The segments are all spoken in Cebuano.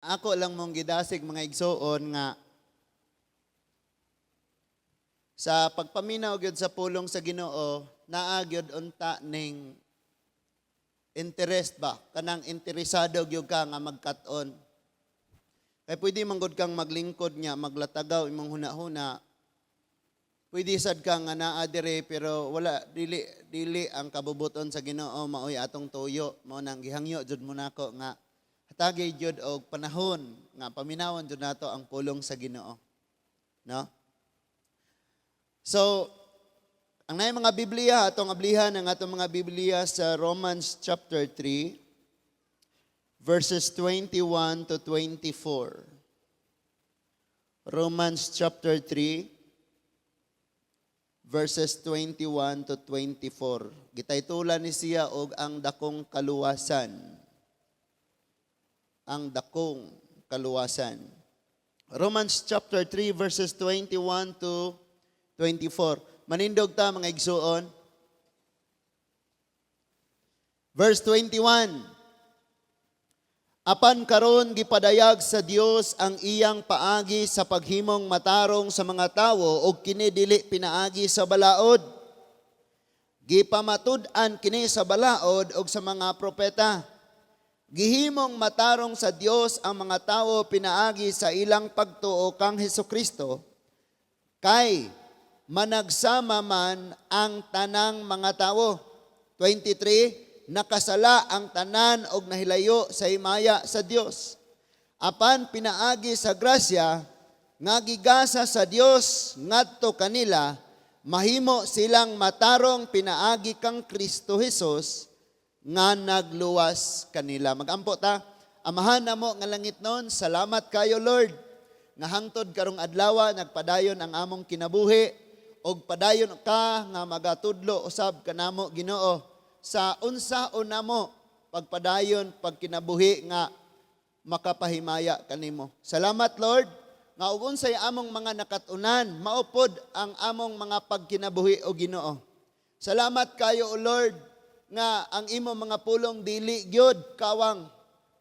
Ako lang mong gidasig, mga igsuon, nga sa pagpaminaw gyud sa pulong sa Ginoo, naa gyud unta ning interest ba, kanang interesado gyud ka nga magkat-on. Kay pwede man gud kang maglingkod niya maglatagaw imong huna-huna. Pwede sad ka nga naa dire pero wala, dili dili ang kabubuton sa Ginoo maoy atong tuyo. Mao nang gihangyo jud mo nako nga hatagi jud og panahon nga paminawon jud nato ang pulong sa Ginoo, no? So ang naay mga Biblia, atong ablihan ang atong mga Biblia sa Romans chapter 3 verses 21 to 24. Romans chapter 3 verses 21 to 24. Gitaytulan ni siya og "Ang Dakong Kaluwasan." Ang Dakong Kaluwasan. Romans chapter 3 verses 21 to 24. Manindog ta, mga igsuon. Verse 21. Apan karon gipadayag sa Dios ang iyang paagi sa paghimong matarong sa mga tawo ug kini dili pinaagi sa balaod. Gipamatud-an kini sa balaod ug sa mga propeta. Gihimong matarong sa Dios ang mga tawo pinaagi sa ilang pagtuo kang Hesukristo, kay managsama man ang tanang mga tawo. 23, nakasala ang tanan og nahilayo sa himaya sa Dios. Apan pinaagi sa grasya nga gigasa sa Dios ngadto kanila, mahimo silang matarong pinaagi kang Kristo Jesus nga nagluwas kanila. Magampo ta. Amahan namo nga langitnon, salamat kayo, Lord, nga hangtod karong adlaw nagpadayon ang among kinabuhi og padayon ka nga magatudlo usab kanamo, Ginoo, sa unsa o namo pagpadayon pagkinabuhi nga makapahimaya kanimo. Salamat, Lord, nga ug unsay among mga nakatunan, maupod ang among mga pagkinabuhi, o Ginoo. Salamat kayo, O Lord, nga ang imo mga pulong dili gyud kawang.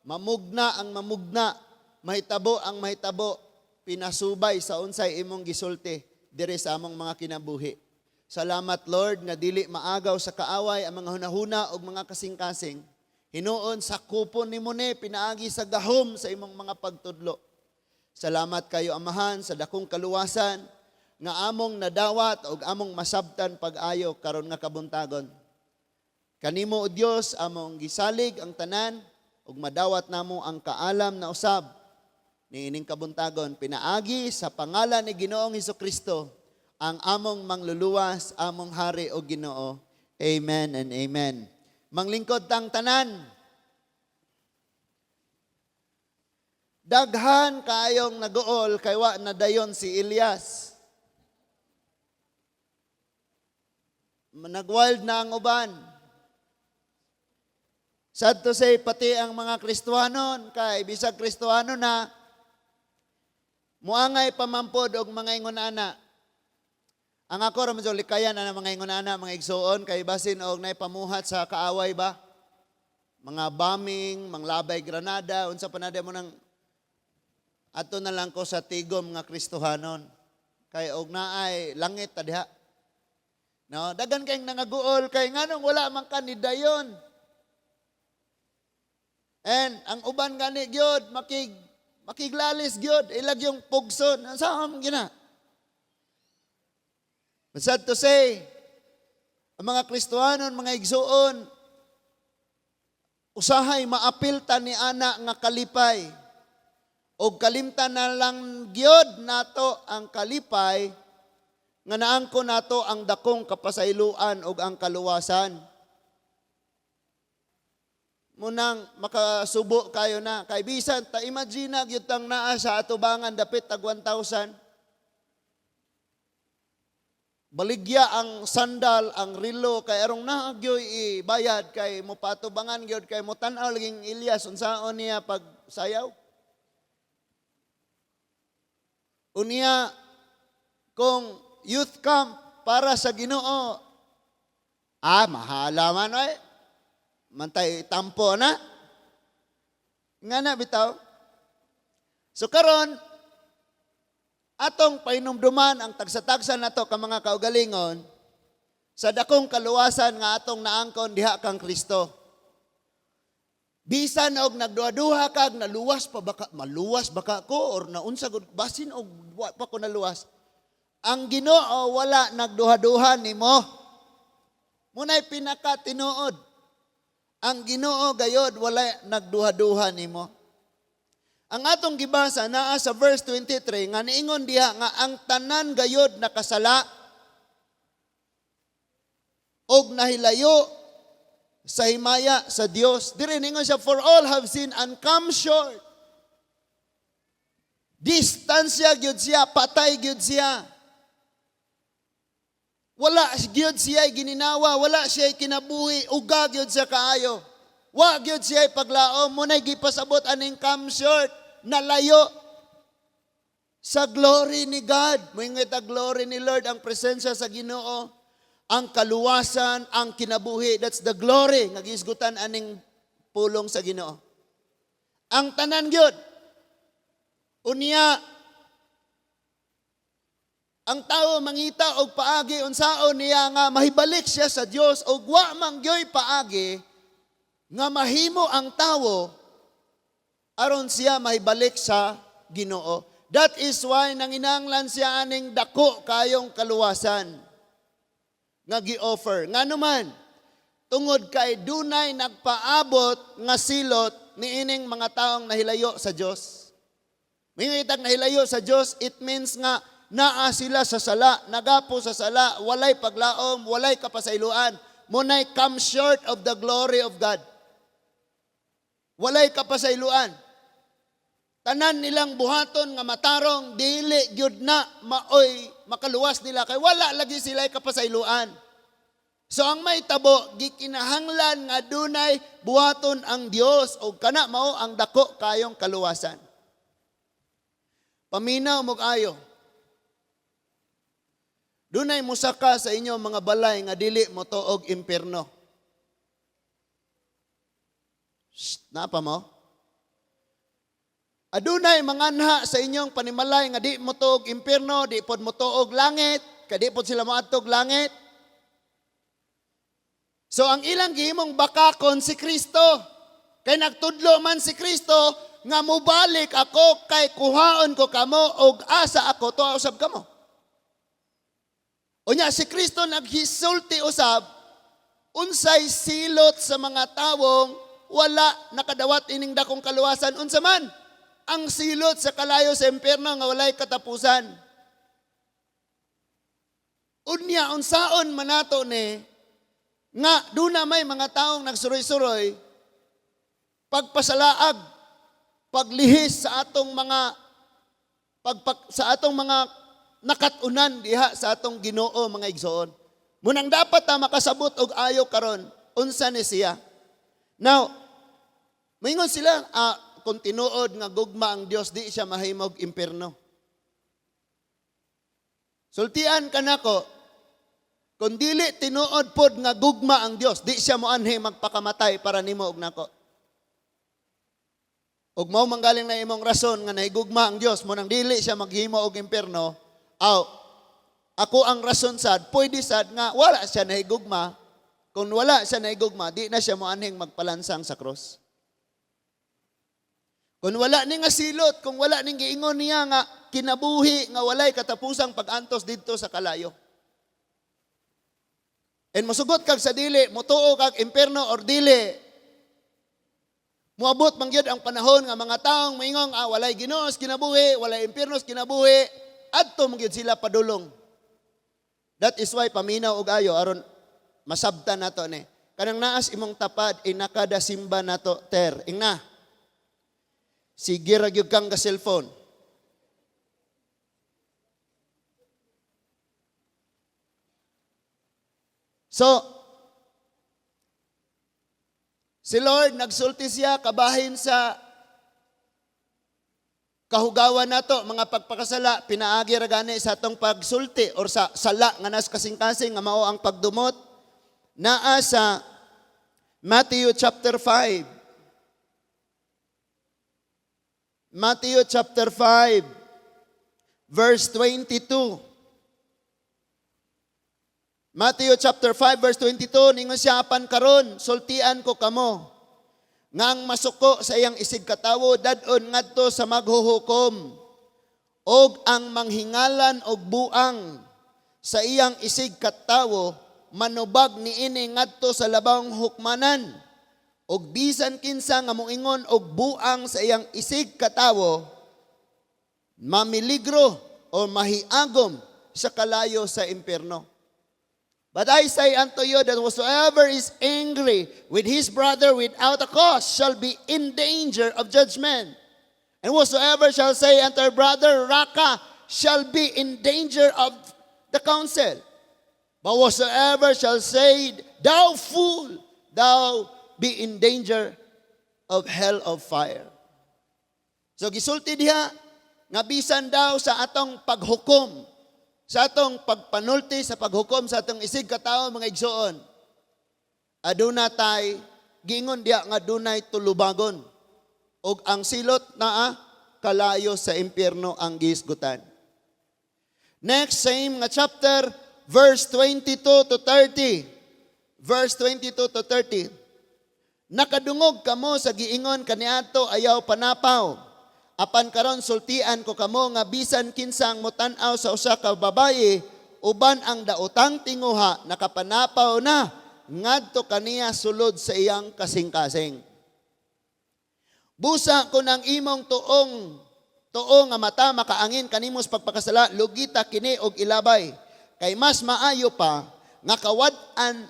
Mamugna ang mamugna, mahitabo ang mahitabo, pinasubay sa unsay imong gisulti diri sa among mga kinabuhi. Salamat, Lord, nga dili maagaw sa kaaway ang mga hunahuna ug mga kasing-kasing. Hinuon sa kupon nimo ni pinaagi sa gahom sa imong mga pagtudlo. Salamat kayo, Amahan, sa dakong kaluwasan nga among nadawat ug among masabtan pag-ayo karon nga kabuntagon. Kanimo, O Dios, among gisalig ang tanan ug madawat namo ang kaalam na usab niining kabuntagon pinaagi sa pangalan ni Ginoong Kristo, ang among mangluluwas, among hari o Ginoo. Amen and amen. Manglingkod tang tanan. Daghan kaayong naguol kay wa na dayon si Elias. Nagwild na ang uban. Sad to say, pati ang mga Kristohanon, kay bisag Kristohano na, muangay pamampod og mga ingon ana. Ang ako ra man jud likayan ana mga ingon ana, mga igsuon, kay basin og nay pamuhat sa kaaway ba? Mga bombing, manglabay granada, unsa pa na mo nang ato na lang ko sa tigom nga Kristohanon. Kay og naay langit ta diha. No, daghan kayong nangaguol kay nganong wala man ka ni dayon. And ang uban gani gyud makiglalis gyud ilag yung pugson. Sa man gina? But sad to say, ang mga Kristohanon, mga igsuon, usahay maapil ta ni ana nga kalipay. O kalimtan na lang gyud nato ang kalipay nga naangko nato ang dakong kapasayloan ug ang kaluwasan. Munang makasubo kayo na kay bisan ta imagine na gyud tang naa sa atubangan dapit tag 1,000. Baligya ang sandal, ang rilo, kay arong naa gyoy ibayad kay mo patubangan gyud, kay mo tan-aw laging Elias unsaon niya pag sayaw. Unya kung youth camp para sa Ginoo, mahala man ay mantay tampo na. Nga na bitaw. So karon, atong pahinumduman ang tagsa-tagsa nato ka mga kaugalingon sa dakong kaluwasan nga atong naangkon diha kang Kristo. Bisan og nagduha-duha kag naluwas pa baka, maluwas baka ko or naunsa gud, basin og wa pa ko naluwas. Ang Ginoo wala nagduha-duha nimo. Munay pinaka tinuod. Ang Ginoo gayod wala nagduha-duha nimo. Ang atong gibasa naa sa verse 23 nga niingon diha nga ang tanan gayod nakasala og nahilayo sa himaya sa Dios. Diri ningon siya, "For all have sinned and come short." Distansya gyud siya, patay gyud siya. Wala gyud siya gininawa, wala siya kinabuhi, uga gyud siya kaayo. Wa gyud siya paglaom, munay gipasabot aning come short, nalayo sa glory ni God. Moingon ta glory ni Lord ang presensya sa Ginoo, ang kaluwasan, ang kinabuhi. That's the glory nga gihisgutan aning pulong sa Ginoo. Ang tanan gyud. Unya, ang tao mangita og paagi unsaon niya nga mahibalik siya sa Dios, og wa man gyoy paagi nga mahimo ang tawo aron siya mahibalik sa Ginoo. That is why nanginanglan siya aning dako kayong kaluwasan nga gi-offer. Ngano man, tungod kay dunay nagpaabot nga silot niining mga taong nahilayo sa Dios. Moingon nahilayo sa Dios, it means nga naa sila sa sala, nagapo sa sala, walay paglaom, walay kapasayloan. Munay come short of the glory of God. Walay kapasayloan. Tanan nilang buhaton nga matarong, dili gyud na maoy makaluwas nila kay wala lagi sila kapasayloan. So ang may tabo, gikinahanglan nga dunay buhaton ang Dios og kana mao ang dako kayong kaluwasan. Paminaw mo ayo. Dunay musaka sa inyo mga balay nga dili mo tuog impierno. Shh, naa pa mo? Adunay manganha sa inyong panimalay nga di mo tuog impierno, di pod mo tuog langit, kay di pod sila moadtog langit. So ang ilang gihimong bakakon si Kristo. Kay nagtudlo man si Kristo nga mubalik ako kay kuhaon ko kamo og asa ako, tuwa usab kamo. Unya si Kristo naghisulti usab unsay silot sa mga tawong wala nakadawat ining dakong kaluwasan. Unsa man ang silot sa kalayo sa impierno nga walay katapusan? Unya unsaon manato ni nga duna may mga taong nagsuroy-suroy pagpasalaag, paglihis sa atong mga nakatunan diha sa atong Ginoo, mga igsoon. Munang dapat ta makasabot og ayo karon unsa ni siya. Now, moingon sila, kung tinuod nga gugma ang Dios, di siya mahimog impierno. Sultian kanako, kung dili tinuod pod nga gugma ang Dios, di siya moanhi magpakamatay para nimo og nako. Ug mao manggaling na imong rason nga nahigugma ang Dios, mo nang dili siya maghimo og impierno, aw, ako ang rason sad, pwede sad nga wala siya nahigugma. Kung wala siya nahigugma, di na siya moanhing magpalansang sa cross. Kung wala ni nga silot, kung wala ning giingon niya nga kinabuhi nga walay katapusang pag-antos didto sa kalayo. And mosugot kag sa dili, motuo kag impierno or dili, moabot man gyud ang panahon nga mga taong moingong walay Ginoo sa kinabuhi, walay impierno sa kinabuhi, adto man gyud sila padulong. That is why paminaw og ayo aron masabtan nato ni. Kanang naas imong tapad inakada simba nato ter. Ingna. Sige ra gyud kang ka cellphone. So, si Lord, nagsulti siya kabahin sa kahugawan nato, mga pagpakasala, pinaagi ra gani sa atong pagsulti or sa sala nga nas kasing-kasing nga mao ang pagdumot. Naa sa Matthew chapter 5. Matthew chapter 5 verse 22. Matthew chapter 5 verse 22, ningon siya, "Apan karon sultian ko kamo nga ang masuko sa iyang isig katawo dad-on ngadto sa maghuhukom, og ang manghingalan og buang sa iyang isig katawo manubag niini ngadto sa labawng hukmanan. Og bisan kinsa nga moingon og buang sa iyang isig katawo mamiligro o mahiagom sa kalayo sa impierno." But I say unto you that whosoever is angry with his brother without a cause shall be in danger of judgment. And whosoever shall say unto her brother, 'Raca,' shall be in danger of the council. But whosoever shall say, 'Thou fool,' thou be in danger of hell of fire." So gisulti diha nga bisan daw sa atong paghukom, sa atong pagpanulti sa paghukom sa atong isig katawo, mga igsoon, aduna tay giingon diha nga dunay tulubagon ug ang silot naa kalayo sa impyerno ang gihisgutan. Next, same nga chapter, verse 22 to 30. Verse 22 to 30. "Nakadungog kamo sa giingon kaniadto, 'Ayaw panapaw. Apan karon sultian ko kamo nga bisan kinsang motan-aw sa usa ka babaye uban ang daotang tinguha, nakapanapaw na ngadto kaniya sulod sa iyang kasing-kasing. Busa kung ang imong tuong tuo nga mata makaangin kanimo sa pagpakasala, lugita kini og ilabay. Kay mas maayo pa nga kawad-an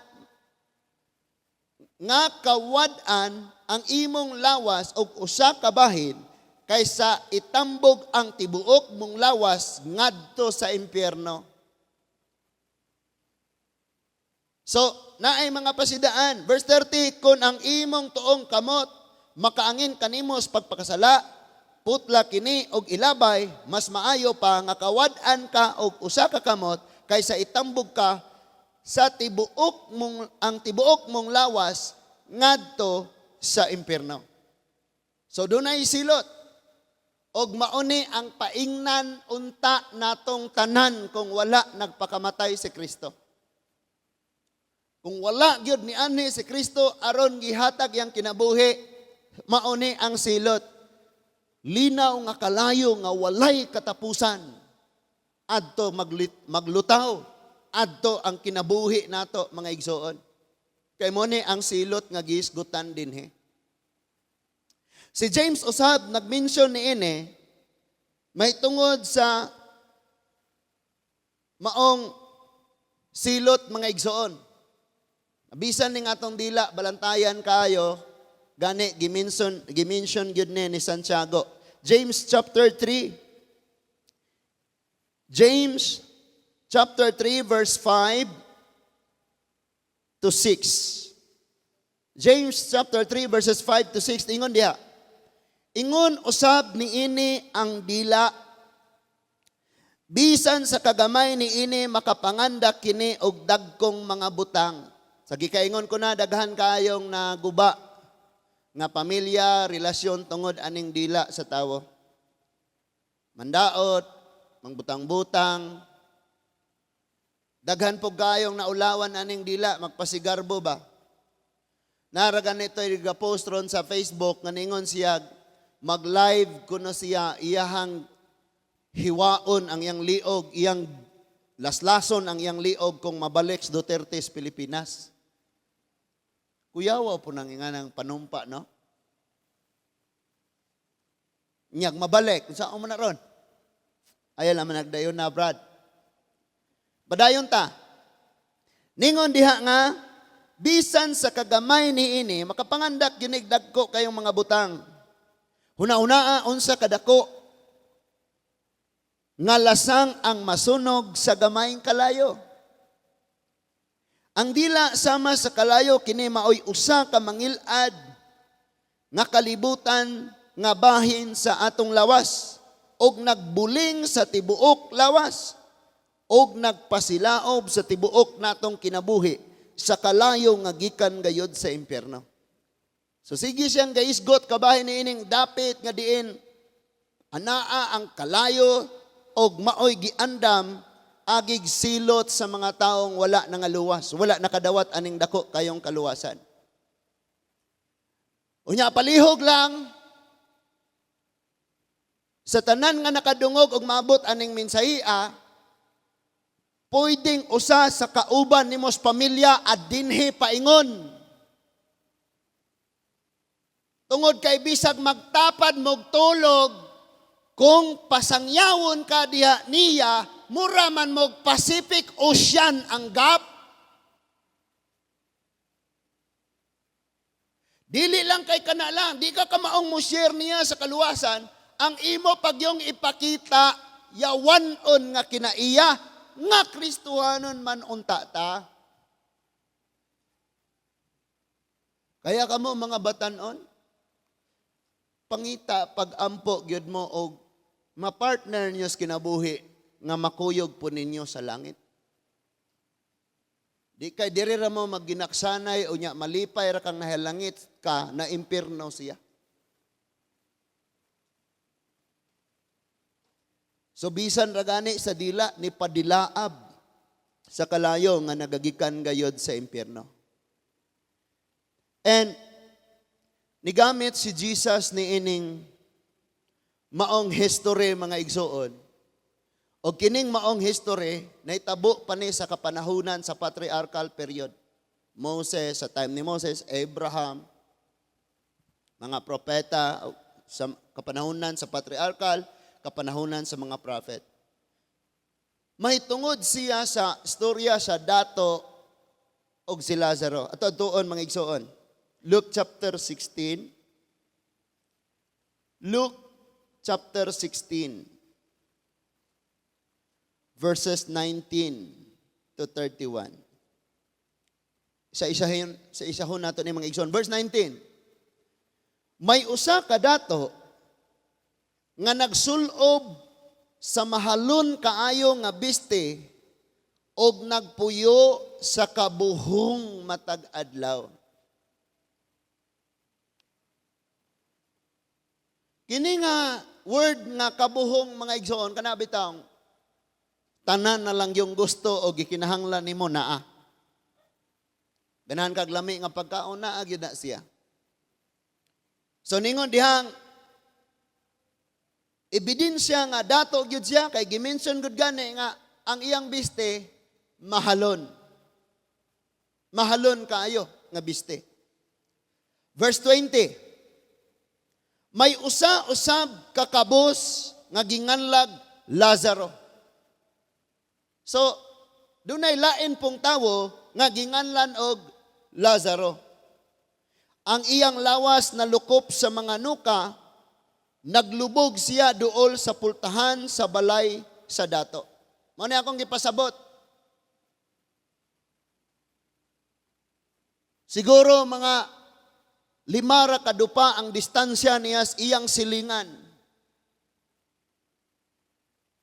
ang imong lawas og usa ka bahin kaysa itambog ang tibuok mong lawas ngadto sa impyerno." So, naay mga pasidaan. Verse 30, "Kung ang imong tuong kamot makaangin kanimo sa pagpakasala, putla kini og ilabay. Mas maayo pa nga kawad-an ka og usa ka kamot kaysa itambog ka sa tibuok mong ang tibuok mong lawas ngadto sa impyerno." So dunay silot. Og mauni ang paingnan unta natong tanan kung wala nagpakamatay si Kristo. Kung wala gyud ni anhi si Kristo aron gihatag yang kinabuhi, mauni ang silot. Linaw nga kalayo nga walay katapusan. Adto maglutaw. Adto ang kinabuhi nato, mga igsoon. Kay mo ni ang silot nga gihisgutan dinhi. Si James usab nag-mention niini may tungod sa maong silot, mga igsoon. Bisan ning atong dila balantayan kayo, gani gimension gyud ni Santiago. James chapter 3. James chapter 3 verse 5 to 6. James chapter 3 verses 5 to 6, ingon diha. "Ingon usab niini ang dila. Bisan sa kagamay niini makapangandak kini og dagkong mga butang." Sa gikaingon ko na, daghan kayong naguba nga pamilya, relasyon tungod aning dila sa tawo. Mandaot, mangbutang-butang, daghan po kayong naulawan aning dila, magpasigarbo ba? Nara ganito post ron sa Facebook nga ningon siya, mag-live kuno siya, iyahang hiwaon ang iyang liog, iyang laslason ang iyang liog kung mabalik sa Duterte sa Pilipinas. Kuyawa po nang nga ng panumpa, no? Nyag mabalik. Kung saan mo na ron? Ayaw naman nagdayon na, Brad. Padayon ta. Ningon diha nga, "Bisan sa kagamay ni ini, makapangandak ginig dagko kayong mga butang. Huna-hunaa unsa kadako nga lasang ang masunog sa gamayng kalayo. Ang dila sama sa kalayo kini maoy usa ka mangilad nga kalibutan nga bahin sa atong lawas og nagbuling sa tibuok lawas og nagpasilaob sa tibuok natong kinabuhi sa kalayo nga gikan gayod sa impyerno." So sige siyang gaisgot kabahin ni ining dapit nga diin Anaa ang kalayo og maoy giandam agig silot sa mga taong wala nangaluwas, wala nakadawat aning dako kayong kaluwasan. Unya palihog lang sa tanan nga nakadungog og maabot aning mensahia, pwedeng usa sa kauban nimo sa pamilya at dinhi paingon. Tungod kay bisag magtapad mog tulog, kung pasangyawon ka diha niya, mura man mog Pacific Ocean ang gap. Dili lang kay kana lang, di ka kamaong mo share niya sa kaluwasan, ang imo pagyong ipakita yawanon nga kinaiya nga Kristohanon man unta ta. Kaya kamo mga batanon, pangita pag-ampo gyud mo og ma-partner niyo sa kinabuhi nga makuyog po ninyo sa langit. Di kay diri ra mo magginaksanay o nya malipay ra kang nahalangit ka na impierno siya. So bisan ra gani sa dila ni padilaab sa kalayo nga nagagikan gayod sa impierno. And nigamit si Jesus ni ining maong history, mga igsoon. O kining maong history naitabo pa ni sa kapanahunan sa patriarchal period. Moses, sa time ni Moses, Abraham, mga propeta, sa kapanahunan sa patriarchal, kapanahunan sa mga prophet. Mahitungod siya sa storya sa dato og si Lazaro. Ato tuon, mga igsoon. Luke chapter 16. Luke chapter 16 verses 19 to 31. Sa isahon nato ni, mga igsoon. Verse 19. May usa ka dato nga nagsulob sa mahalon kaayo nga biste og nagpuyo sa kabuhong matag adlaw. Kini nga word nga kabuhong, mga igsoon, kana bitawng tanan na lang yung gusto o gikinahanglan nimo naa. Ganahan kag lami nga pagkaon, naa gyud na siya. So ningon dihang ebidensya nga dato gyud siya kay gimension gud gani nga ang iyang biste mahalon. Mahalon kaayo nga biste. Verse 20. May usa usab kakabos nga ginganlag Lazaro. So, dunay lain pong tawo nga ginganlan og Lazaro. Ang iyang lawas nalukop sa mga nuka, naglubog siya duol sa pultahan sa balay sa dato. Mao ni akong gipasabot. Siguro mga 5 ra kadupa ang distansya niya sa iyang silingan.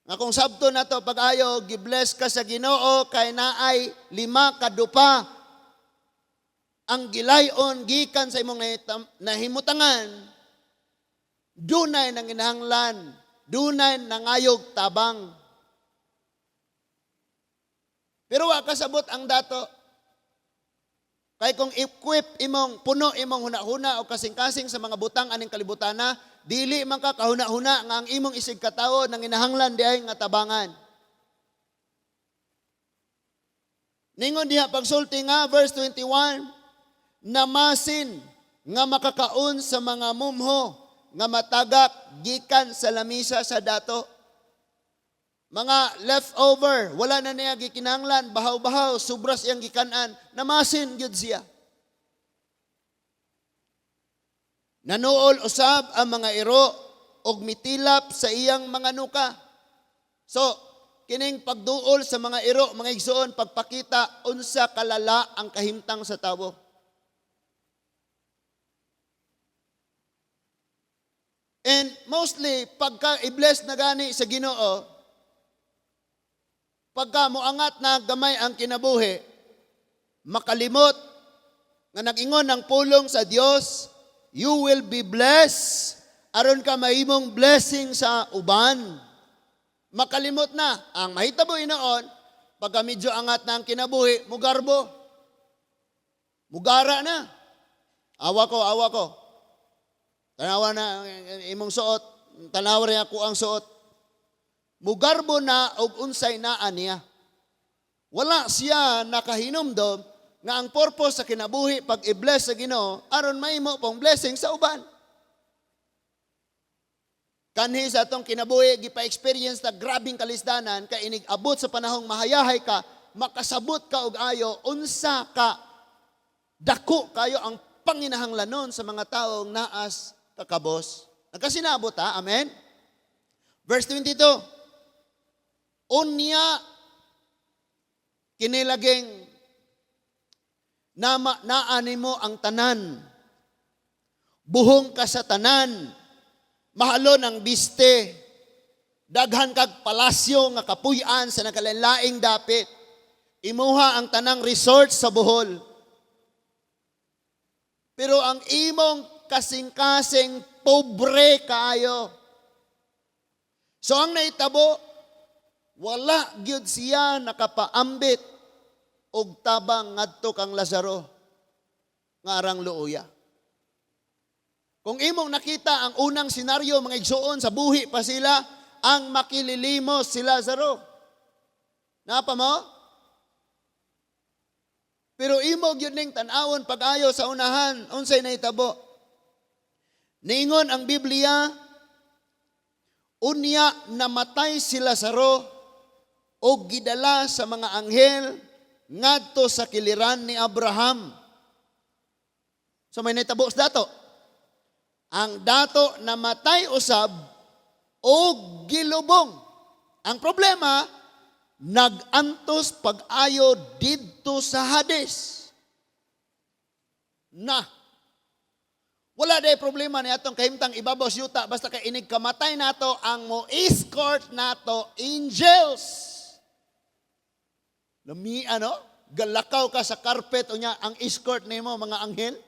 Nga kung sabto na to, pag-ayo, gibless ka sa Ginoo kay naay 5 kadupa ang gilayon gikan sa imong nahimutangan, dunay nang inahanglan, dunay nangayog tabang. Pero wa kasabot ang dato. Kay kung equip imong puno imong huna-huna o kasing-kasing sa mga butang aning kalibutana, dili man ka kahuna-huna nga ang imong isig katawo nang inahanglan di ay nga tabangan. Ningon diha pagsulti nga verse 21, namasin nga makakaon sa mga mumho nga matagak gikan sa lamisa sa dato. Mga leftover, wala na niya gikinahanglan, bahaw-bahaw, sobras iyang gikanan, namasin gyud siya. Nanuol usab ang mga iro og mitilap sa iyang mga nuka. So, kining pagduol sa mga iro, mga igsoon, pagpakita unsa kalala ang kahimtang sa tawo. And mostly, pagka i-bless na gani sa Ginoo, pagka moangat na gamay ang kinabuhi, makalimot nga nag-ingon ang pulong sa Dios, you will be blessed Aron ka mahimong blessing sa uban. Makalimot na ang mahitabo hinoon, pagka medyo angat na ang kinabuhi, mugarbo. Mugara na. Awa ko, awa ko. Tanawa na imong suot, tanawa rin ako ang suot. Mugarbo na og unsay naa niya. Wala siya nakahinumdom nga ang purpose sa kinabuhi, pag i-bless sa Ginoo aron mahimo pong blessing sa uban. Kanhi sa atong kinabuhi, gipa-experience ta grabing kalisdanan kay inig abot sa panahong mahayahay ka, makasabot ka og ayo unsa ka dako kayo ang panginahanglanon sa mga taong naas kakabos. Nagkasinabot ha? Amen? Verse 22. Unya, kinilaging nama, naa nimo ang tanan. Buhong ka sa tanan. Mahalon ang biste. Daghan kag palasyo nga kapuy-an sa nakalain-laing dapit. Imuha ang tanang resort sa Bohol. Pero ang imong kasing-kasing, pobre kaayo. So ang naitabo, wala gyud siya nakapaambit og tabang ngadto kang Lazaro nga arang luoya. Kung imong nakita ang unang senaryo, mga igsuon, sa buhi pa sila, ang makililimos si Lazaro. Napa mo? Pero imo gyud ning tan-awon pag-ayo sa unahan, unsay nahitabo? Niingon ang Biblia, unya namatay si Lazaro og gidala sa mga anghel ngadto sa kiliran ni Abraham. So may nahitabo sa dato. Ang dato namatay usab og gilubong. Ang problema, nagantos pag-ayo didto sa Hades. Na. Wala day problema ni atong kahimtang ibabaw sa yuta basta kay inig kamatay nato, ang mo escort nato angels. Lami ano? Galakaw ka sa carpet unya ang escort nimo mga anghel.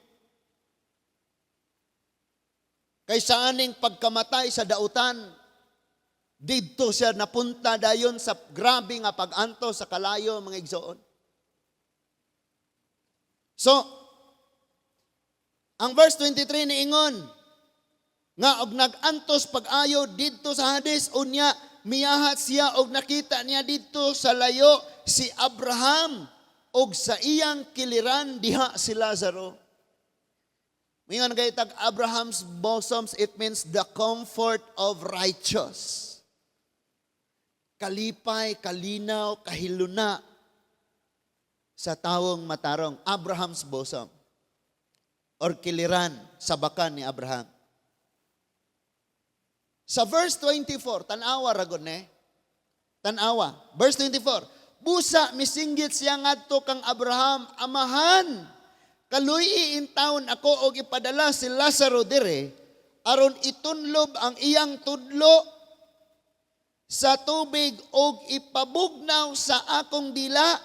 Kay sa aning pagkamatay sa dautan, didto siya napunta dayon sa grabe nga pag-antos sa kalayo, mga igsoon. So, ang verse 23 niingon nga og nag-antos pag-ayo didto sa Hades, unya miyahat siya og nakita niya didto sa layo si Abraham og sa iyang kiliran diha si Lazaro. Mingon kay tag Abraham's bosoms, it means the comfort of righteous. Kalipay, kalinaw, kahiluna sa tawong matarong, Abraham's bosom. Or kiliran, sabakan ni Abraham. Sa verse 24, tanawa ragon ne. Tanawa. Verse 24. Busa misinggit siya ngadto kang Abraham, "Amahan, kaluy-i intawon ako og ipadala si Lazaro dire aron itunlob ang iyang tudlo sa tubig og ipabugnaw sa akong dila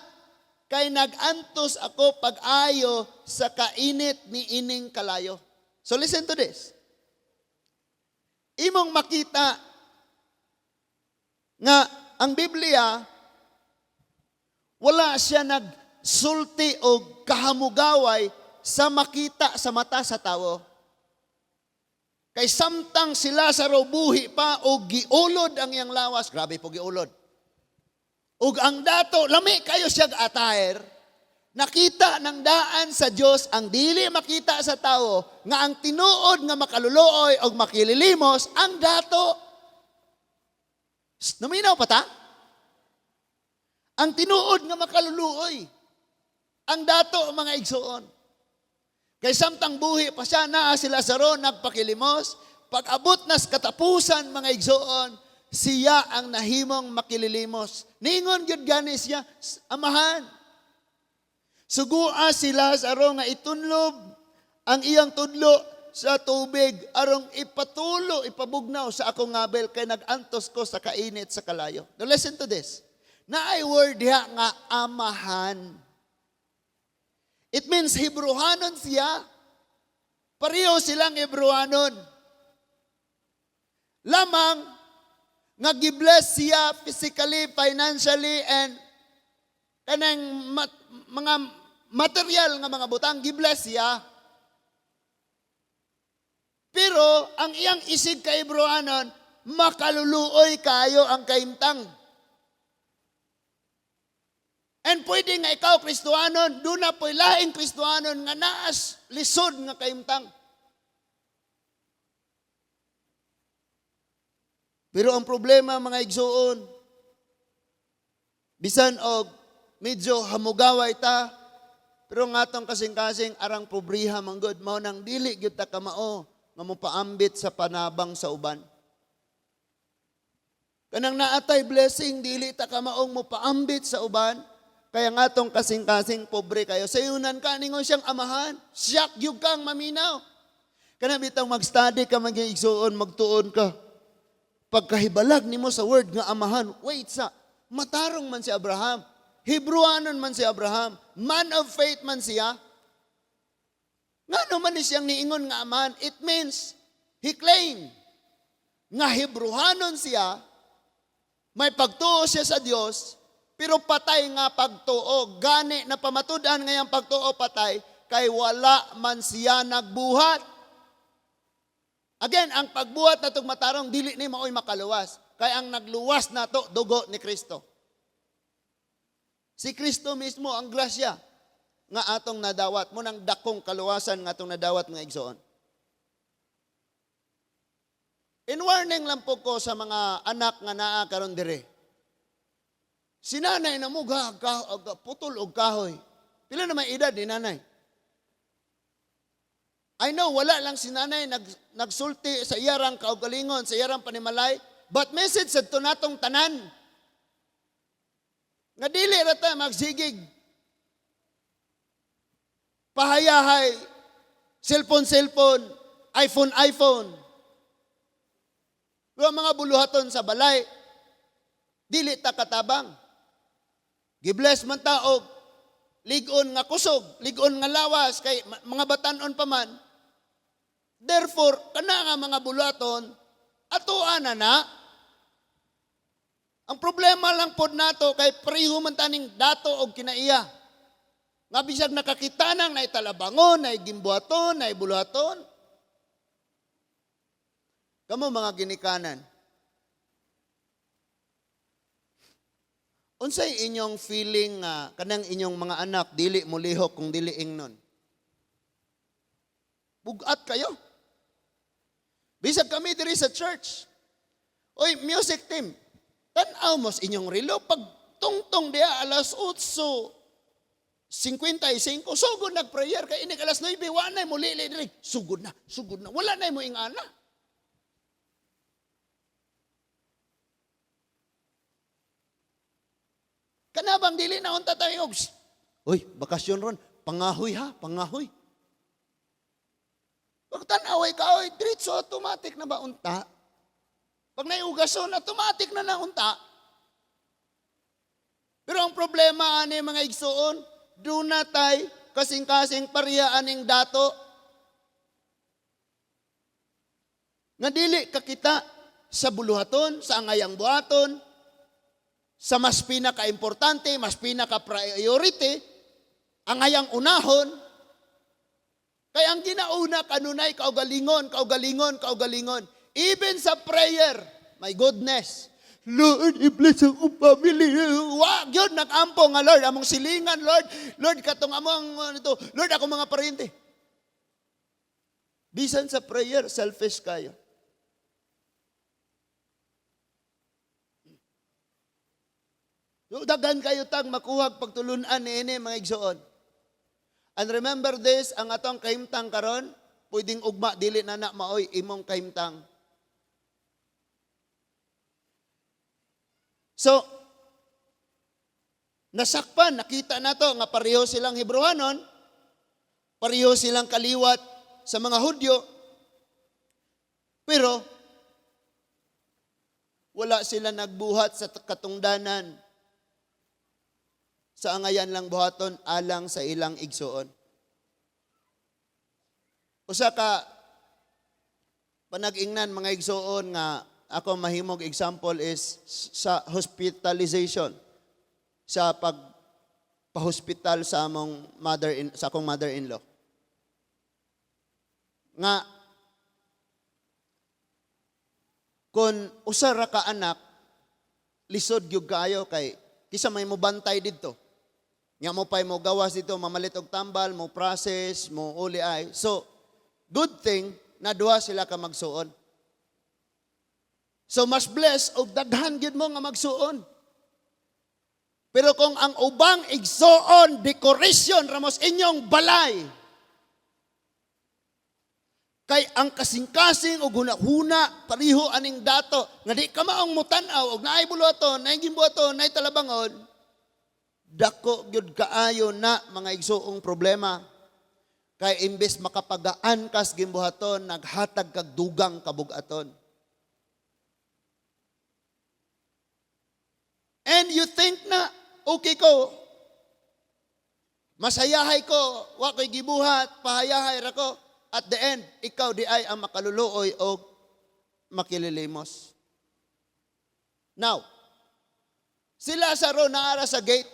kay nagantos ako pag-ayo sa kainit ni ining kalayo." So listen to this. Imong makita nga ang Biblia, wala siya nagsulti o kahamugaway sa makita sa mata sa tao. Kay samtang si Lazaro buhi pa o giulod ang iyang lawas, grabe po giulod. Ug ang dato, lami kayo siya attire, nakita ng daan sa Dios ang dili makita sa tao, nga ang tinuod nga makaluluoy og makililimos ang dato. Shh, naminaw pa ta? Ang tinuod nga makaluluoy ang dato, mga igsuon. Kay samtang buhi pa siya, naa si Lazaro nagpakilimos, pag abot na sa katapusan, mga igsuon, siya ang nahimong makililimos. Ningon gyud gani siya, "Amahan, sugua si Lazaro nga itunlob ang iyang tudlo sa tubig arong ipatulo, ipabugnaw sa akong ngabel kay nag-antos ko sa kainit sa kalayo." Now listen to this. Naay word diha nga "amahan." It means Hebrehanon siya. Pareho silang Hebrehanon. Lamang nga gibless siya physically, financially, and kanang mga material nga mga butang, gibless siya. Pero ang iyang isig ka Hebrewanon, makaluluoy kayo ang kahimtang. And pwede nga ikaw, Kristohanon, duna po'y laing Kristohanon nga naas lisod nga kahimtang. Pero ang problema, mga igsuon, bisan og medyo hamugaway ta, pero nga atong kasing-kasing arang pobriha manggod, mao nang dili gyud ta kamao nga mopaambit sa panabang sa uban. Kanang naatay blessing, dili ta kamaong mopaambit sa uban. Kaya nga atong kasing-kasing pobre kayo. Sayunan ka, ningon siyang amahan. Siyak gyud kang maminaw. Kana bitang mag-study ka, maging igsuon, magtuon ka. Pagkahibalag nimo sa word nga amahan, wait sa, matarong man si Abraham. Hebrewanon man si Abraham. Man of faith man siya. Ngano man ni siyang niingon nga amahan? It means, he claimed nga Hebrewanon siya, may pagtuo siya sa Dios, pero patay nga pagtuo. Gani na pamatud-an ngayang pagtuo patay, kay wala man siya nagbuhat. Again, ang pagbuhat natong matarong, dili ni maoy makaluwas. Kay ang nagluwas nato, dugo ni Kristo. Si Kristo mismo ang grasya nga atong nadawat. Mo nang dakong kaluwasan nga atong nadawat nga igsoon. In warning lang po ko sa mga anak nga naa karon dire. Si nanay na mo putol og kahoy. Pila na may edad ni nanay? I know, wala lang si nanay nagsulti sa iyarang kaugalingon, sa iyarang panimalay, but message sa tunatong tanan. Nga dili ra ta magsigig. Pahayahay, cellphone, cellphone, iPhone, iPhone. Pero mga buluhaton sa balay, dili ta katabang. Gibless man ta og lig-on nga kusog, lig-on nga lawas, kay mga batan-on pa man. Therefore, kana nga mga buluhaton, atoa na na. Ang problema lang pod nato kay pareho man taning dato og kinaiya. Nga bisag nakakita nang naitalabangon, naigimbuhaton, naibuluhaton. Kamo mga ginikanan, unsay inyong feeling nga kanang inyong mga anak dili molihok kung dili ingnon? Bugat kayo. Bisag kami diri sa church. Oy, music team, tan-aw mo sa inyong relo pag tungtong diha alas 8:55, sugod nag-prayer kay inig alas 9, wa nay mo lili diri. Sugod na, sugod na. Wala nay mo ingana. Kanabang dili na unta tayo. Uy, bakasyon ron. Pangahoy ha, pangahoy. Pag tan-away ka, oy, diretso automatic na ba unta? Pag naiugason, automatic na na unta. Pero ang problema ani mga igsuon, doon na tay kasing-kasing pariya aning dato. Nga dili kakita sa buluhaton, sa angayang buhaton, sa mas pinaka-importante, mas pinaka-priority, ang angayang unahon. Kaya ang ginauna kanunay, kaugalingon, kaugalingon, kaugalingon. Even sa prayer, my goodness, Lord, i-bless ang family. Wag yun, nag-ampo nga, Lord, among silingan, Lord. Lord, katong among, ano to, Lord, ako mga parente. Bisan sa prayer, selfish kayo. Daghan kayo tag makuhag pagtulunan ni ini mga igsoon. And remember this, ang atong kahimtang karon, pwedeng ugma dili na na maoy imong kahimtang. So, nasakpan, nakita na to nga pareho silang Hebrewanon, pareho silang kaliwat sa mga Hudyo, pero wala sila nagbuhat sa katungdanan. Sa angayan lang buhaton alang sa ilang igsuon. Usa ka panag-ingnan mga igsuon nga Ako mahimog example is sa hospitalization, sa pag pahospital sa akong mother-in-law. Nga kung usa ra ka anak, lisod gyud kaayo kay kisa may mobantay didto. Nya mo pay mo gawas dito, mamalit og tambal, mo process, mo uli ay. So, good thing na duha sila ka magsuon. So mas blessed og daghan gyud mo nga magsuon. Pero kung ang ubang igsuon, decoration ramos inyong balay. Kay ang kasing-kasing og huna-huna pareho aning dato nga di ka maong mutan-aw og naay buluhaton, naay gimbuhaton, naay talabangon, dako gyud kaayo na, mga igsuong, problema. Kay imbes makapagaan kas gimbuhaton, naghatag kag dugang kabugaton. And you think na okay ko, masayahay ko, wa ko'y gibuhat, pahayahay ra ko. At the end, ikaw di ay ang makaluluoy o makililimos. Now, si Lazaro naara sa gate.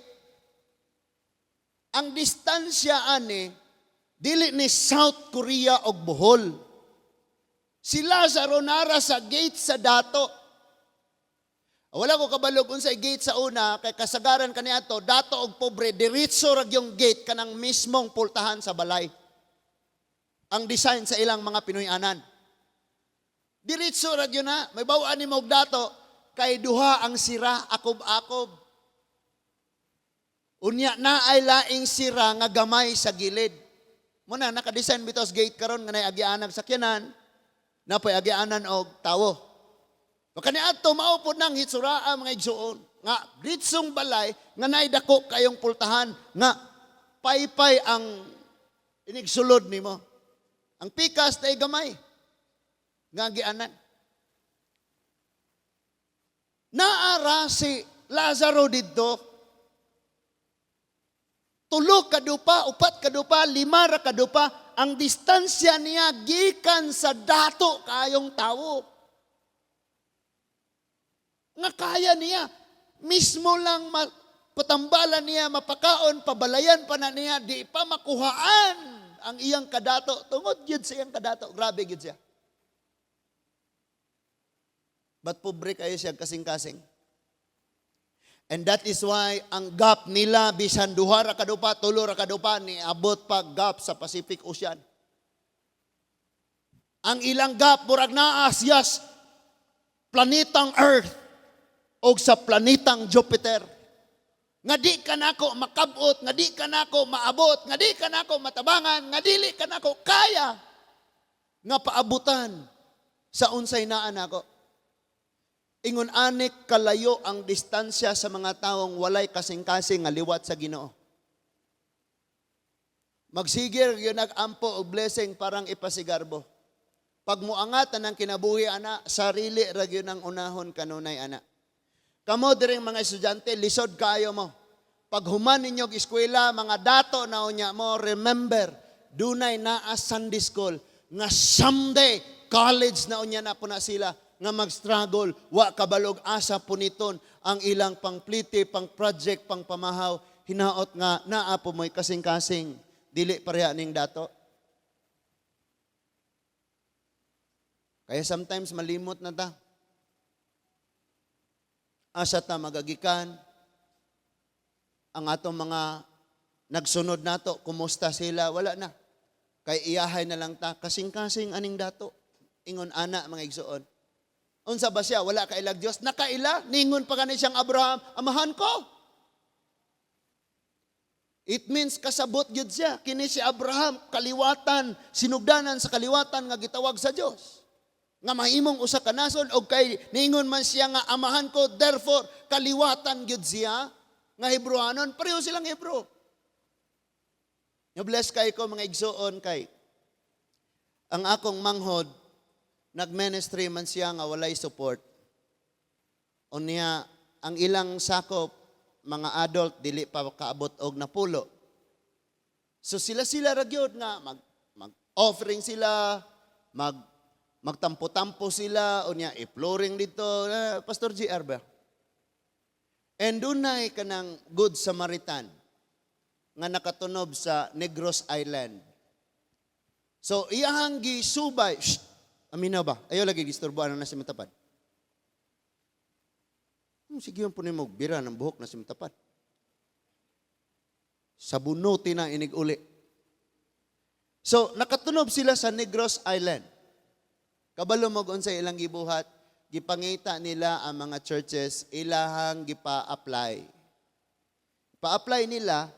Ang distansya ani, dili ni South Korea og Bohol. Si Lazaro nara sa gate sa dato. Wala ko kabalog unsay gate sa una kay kasagaran kaniadto dato og pobre, diretso ra yung gate kanang mismong pultahan sa balay. Ang design sa ilang mga Pinoy-anan. Diretso ra gyud na, may bawaan nimo og dato kay duha ang sira, akob-akob. Unya na ay laing sira nga gamay sa gilid. Muna naka-design bitaw sa gate karon nga nay agianan sakyanan, napoy agianan og tawo. Kani adto mao pod nang hitsuraa, mga igsuon, nga diretsong balay nga naay dako kayong pultahan nga paypay ang inigsulod nimo. Ang pikas na gamay nga agianan. Naara si Lazaro didto. Tulo ka dupa, upat ka dupa, lima ra ka dupa, ang distansya niya gikan sa dato kayong tawo. Nga kaya niya, mismo lang patambalan niya, mapakaon, pabalayan pa na niya, di pa makuhaan ang iyang kadato. Tungod gyud sa iyang kadato, grabe gyud siya. But pobre kayo siya kasing-kasing. And that is why ang gap nila bisan duha ra ka dupa, tulo ra ka dupa, niabot pa gap sa Pacific Ocean. Ang ilang gap murag naa siya planetang Earth o sa planetang Jupiter. Nga di ka nako makabot, nga di ka nako maabot, nga di ka nako matabangan, nga dili ka nako kaya nga paabutan sa unsay naa nako. Ingon anik kalayo ang distansya sa mga taong walay kasing-kasing nga liwat sa Ginoo. Magsigir yun nag-ampo og blessing parang ipasigarbo. Pag muangat ang kinabuhi ana, sarili ra gyud ang unahon kanunay ana. Kamo diring mga estudyante, lisod kaayo mo. Pag human ninyo og eskwela, mga dato na unya mo, remember, dunay naa Sunday school nga someday college na unya na po na sila nga mag-struggle, wa kabalog asa puniton ang ilang pangpliti, pang project, pang pamahaw, hinaot nga naa po mo'y kasing-kasing, dili pareha ning dato. Kaya sometimes malimot na ta. Asa ta magagikan, ang atong mga nagsunod nato, kumusta sila, wala na. Kay iyahay na lang ta, kasing-kasing aning dato. Ingon ana, mga igsuon. Unsa ba siya? Wala kailag Dios. Nakaila, ningon pa gani siyang Abraham, "Amahan ko." It means kasabot gyud siya. Kini si Abraham, kaliwatan, sinugdanan sa kaliwatan nga gitawag sa Dios. Nga mahimong usa ka nasod og kay niingon man siya nga "Amahan ko," therefore kaliwatan gyud siya nga Hebrewanon, pareho silang Hebrew. Nga bless kay ko, mga igsuon, kay ang akong manghod nag-ministry man siya nga walay support. Unya ang ilang sakop mga adult dili pa kaabot og napulo. So sila-sila ra gyud nga mag offering sila, mag Magtampo-tampo sila, unya i-flooring dito, eh, Pastor GR ba? And dunay kanang Good Samaritan nga nakatunob sa Negros Island. So iyahang gisubay, shh, aminaw ba? Ayaw lagi gisturboan na si matapad. Sige yung punin mo, bira ng buhok na si matapad. Sabunuti na inig uli. So, nakatunob sila sa Negros Island. Kabalo mo unsay ilang gibuhat, gipangita nila ang mga churches, ilahang gipa-apply. Pa-apply nila,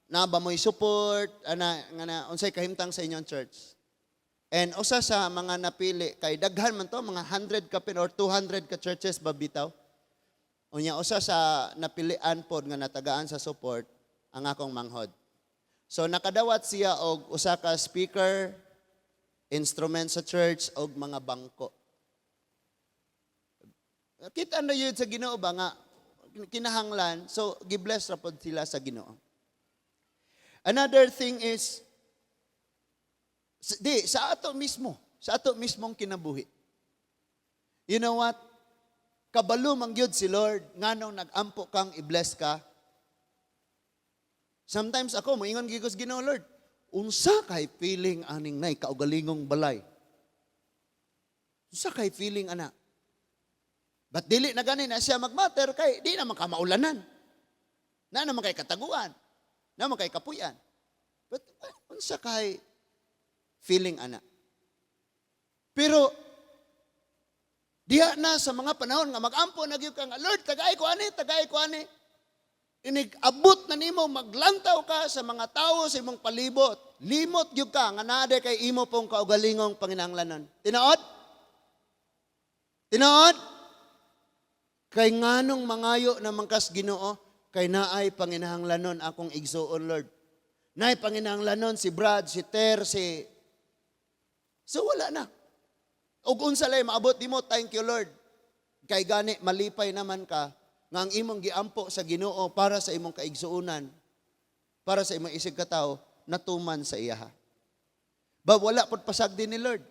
na ba mo'y support, ana, nga na, unsay kahimtang sa inyong church. And usa sa mga napili, kay daghan man to, mga 100 kapin or 200 ka churches ba bitaw. Unya usa sa napilian pod nga natagaan sa support ang akong manghod. So nakadawat siya og usa ka speaker, instrument sa church og mga bangko. Kita na yun sa Ginoo ba nga kinahanglan, so gibless ra pod sila sa Ginoo. Another thing is di sa ato mismo, sa ato mismong kinabuhi. You know what? Kabalo man gyud si Lord nganong nag-ampo kang i-bless ka. Sometimes ako moingon gyud ko sa Ginoo, "Lord, unsa kay feeling aning nay kaugalingong balay? Unsa kay feeling ana?" But dili na gani na siya magmatter kay di naman ka maulanan. Na naman kay kataguan. Na naman kay kapuyan. But unsa kay feeling ana? Pero diha na sa mga panahon nga mag-ampo na gyud ka nga, "Lord, tagay ko ani, tagay ko ani." Inig abot na nimo maglantaw ka sa mga tawo sa imong palibot. Limot gyud ka nga naa kay imo pong kaugalingong panginahanglanon. Tinuod? Tinuod? Kay nganong mangayo naman kas Ginoo, kay naay panginahanglanon akong igsuon, Lord. Naay panginahanglanon si Brad, si Ter, si. So wala na. Ug unsa lay maabot nimo, thank you, Lord. Kay gani malipay naman ka nga ang imong giampo sa Ginoo para sa imong kaigsuonan, para sa imong isig katawo, natuman sa iyaha. Ba wala pod pasagdi ni Lord.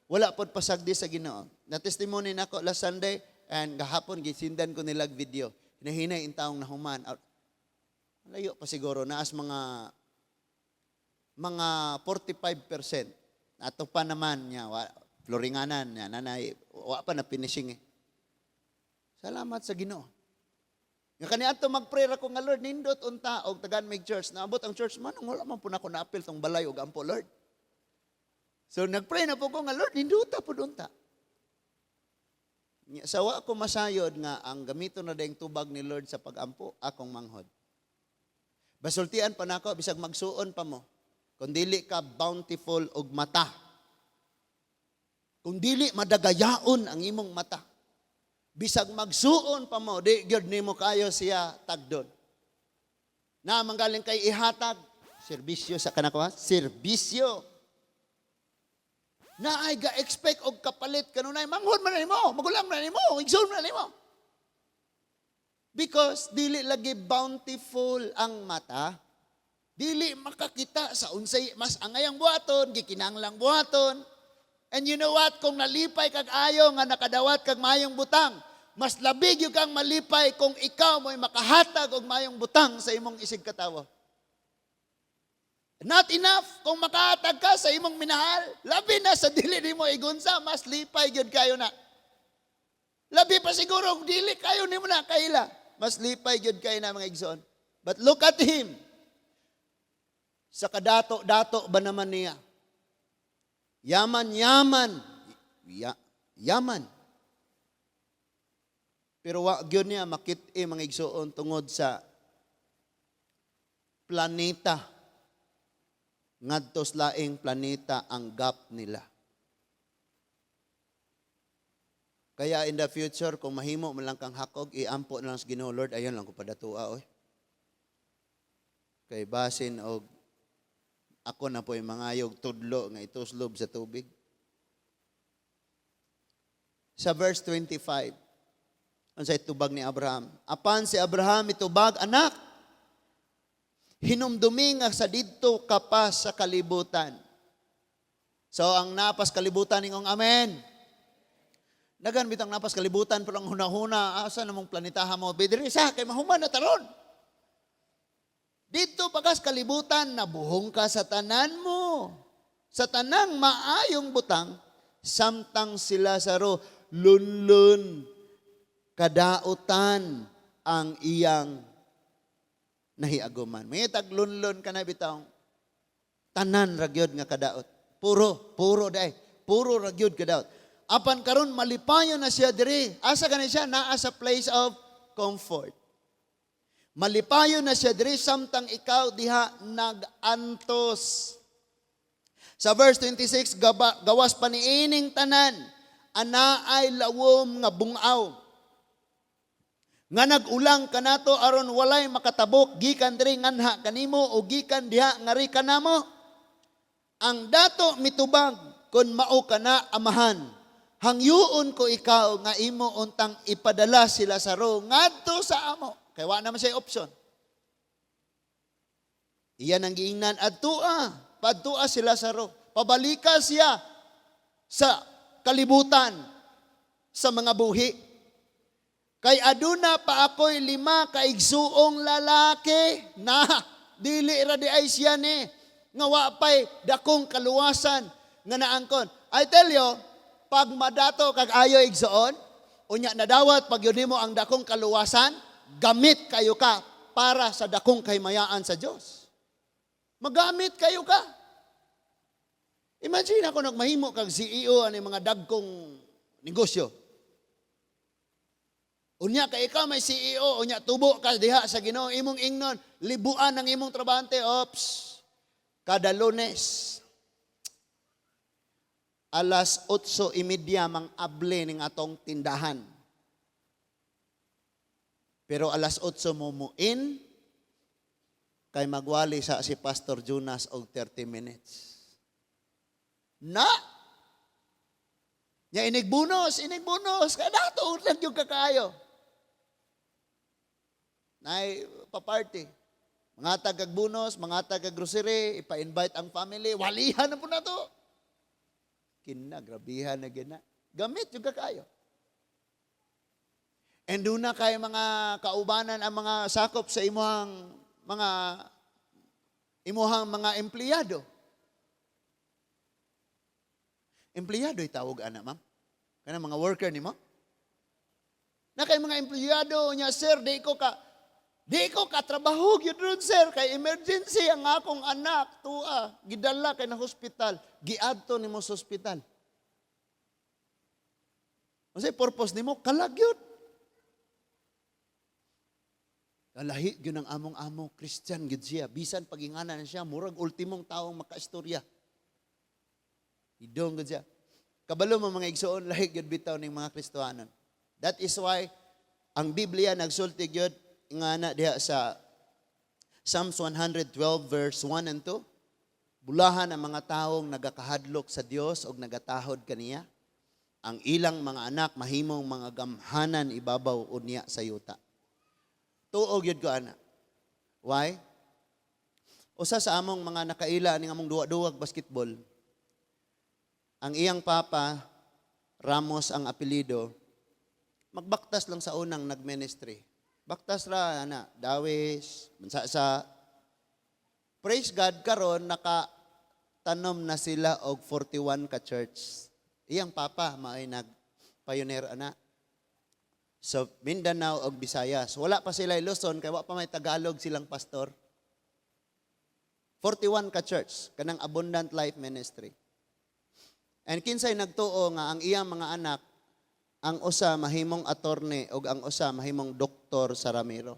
Wala pod pasagdi sa Ginoo. Na testimony nako last Sunday and gahapon gisindan ko nilag video. Hinahinay in taong nahuman. Layo pa siguro naas mga 45%. Ato pa naman niya, wa, floringanan niya, nanay, wa pa na finishing eh. Salamat sa Ginoo. Nga kaniadto mag-pray ako nga, "Lord, nindot unta og tagaan mig church." Naabot ang church man, wala man po nako naapil tong balay og ampo, Lord. So nagpray na po ko nga, "Lord, nindota pud unta." Nya, sa wa ko masayod nga ang gamiton na dayong tubag ni Lord sa pagampo, akong manghod. Basultian pa nako, bisag magsuon pa mo. Kung dili ka bountiful og mata. Kung dili madagayaon ang imong mata. Bisag magsuon pa mo, di gyud nimo kayo siya tagdon. Na manggaling kay ihatag, serbisyo sa kanako ha? Serbisyo. Na ay ga-expect og kapalit kanunay, manghod man na nimo, magulang man na nimo, igsoon man na nimo. Because dili lagi bountiful ang mata, dili makakita sa unsay mas angayang buhaton, gikinahanglang buhaton. And you know what? Kung nalipay kag ayo nga nakadawat kag mayong butang, mas labi gyud kang malipay kung ikaw mo'y makahatag og mayong butang sa imong isig katawo. Not enough kung makahatag ka sa imong minahal. Labi na sa dili nimo igunsa, mas lipay gyud kayo na. Labi pa siguro kung dili kayo nimo na kaila. Mas lipay gyud kayo na, mga igsoon. But look at him. Sa kadato-dato ba naman niya? Yaman, yaman. Ya, yaman. Pero wa gyud niya makit-i, mga igsoon, tungod sa planeta ngadto sa laing planeta ang gap nila. Kaya in the future, kung mahimo man lang kang hakog, iampo na lang sa Ginoo, "Lord, ayon lang ko padatua, oy. Kay basin og ako na po'y mangayog tudlo nga ituslob sa tubig." Sa verse 25, unsay tubag ni Abraham? Apan si Abraham itubag, "Anak, hinumdumi nga sa didto ka pa sa kalibutan." So ang napas kalibutan ningong amen. Dagan bitang napas kalibutan pero ang hunahuna asa namong planetaha mo diri sa kay mahuman na taron. Dito pakas kalibutan nabuhong ka sa tanan mo. Sa tanang maayong butang samtang si Lazaro lunlun kadautan ang iyang nahiaguman. May taglunlon ka na bitaw. Tanan ra gyud nga kadaot. Puro, puro day. Puro ra gyud kadaot. Apan karon malipayon na siya diri. Asa kani siya? Naa sa place of comfort. Malipayon na siya diri samtang ikaw diha nagantos. Sa verse 26, gawas pa niining tanan, anaay lawom nga bungaw. Nga nag-ulang kanato aron walay makatabok gikan diri nganha kanimo o gikan diha ngari kanamo. Ang dato mitubag, "Kon mao kana, Amahan, hangyuon ko ikaw nga imo untang ipadala si Lazaro ngadto sa amo." Kay wa naman siya option. Iyan ang giingnan, "Adtua, padtua si Lazaro. Pabalika siya sa kalibutan, sa mga buhi. Kay aduna pa ako'y lima ka igsuong lalaki na dili ra di ay siya ni nga wa pay dakong kaluwasan nga naangkon." I tell you, pag madato kag ayo igsuon, unya nadawat pag yun nimo ang dakong kaluwasan, gamit kayo ka para sa dakong kahimayaan sa Dios. Magamit kayo ka. Imagine ako nagmahimo kag CEO ani mga dagkong negosyo. Unya kay ikaw may CEO, unya tubo ka diha sa Ginoo, imong ingnon, libuan ang imong trabahante, "Ops. Kada Lunes, alas 8:30 mang able ning atong tindahan. Pero alas 8 mo muin kay magwali sa si Pastor Jonas og 30 minutes." Na! Nya inigbunos, inigbunos, kaya dato lang yung kakayo. Nay pa-party. Mga tagag bonus, mga tagag grocery, ipa-invite ang family, walihan na po na to. Kina, grabihan na gina. Gamit yung kakayo. And doon na kay mga kaubanan ang mga sakop sa imuhang mga empleyado. Empleyado itawag ana, ma'am? Kana mga worker nimo? Na kay mga empleyado niya, "Sir, di ko katrabaho gyud ron, sir, kay emergency ang akong anak tua, gidala kay na hospital." Giadto nimo sa hospital. Unsay purpose nimo? Kalagyod. Kalahi gyud ang among amo, Christian gyud siya. Bisan paginganan siya, murag ultimong taong makaistorya. Idong gyud siya. Kabalo mo, mga igsoon, lahi gyud bitaw ning mga Kristohanon. That is why ang Biblia nagsulti gyud nga na diha sa Psalms 112 verse 1 and 2. Bulahan ang mga taong nagakahadlok sa Dios og nagatahod kaniya. Ang ilang mga anak mahimong mga gamhanan ibabaw unya sa yuta. Tuo gyud ko ana. Why? Usa sa among mga nakaila ning among duwa-duwag basketball. Ang iyang papa, Ramos ang apelyido, magbaktas lang sa unang nagministry. Baktas ra ana, dawis, bansa sa. Praise God, karon naka tanom na sila og 41 ka church. Iyang papa mao'y nag pioneer ana. So Mindanao og Visayas. Wala pa sila Luzon kay wa pa may Tagalog silang pastor. 41 ka church kanang Abundant Life Ministry. And kinsay nagtuo nga ang iyang mga anak, ang usa mahimong attorney ug ang usa mahimong doktor sa Ramiro?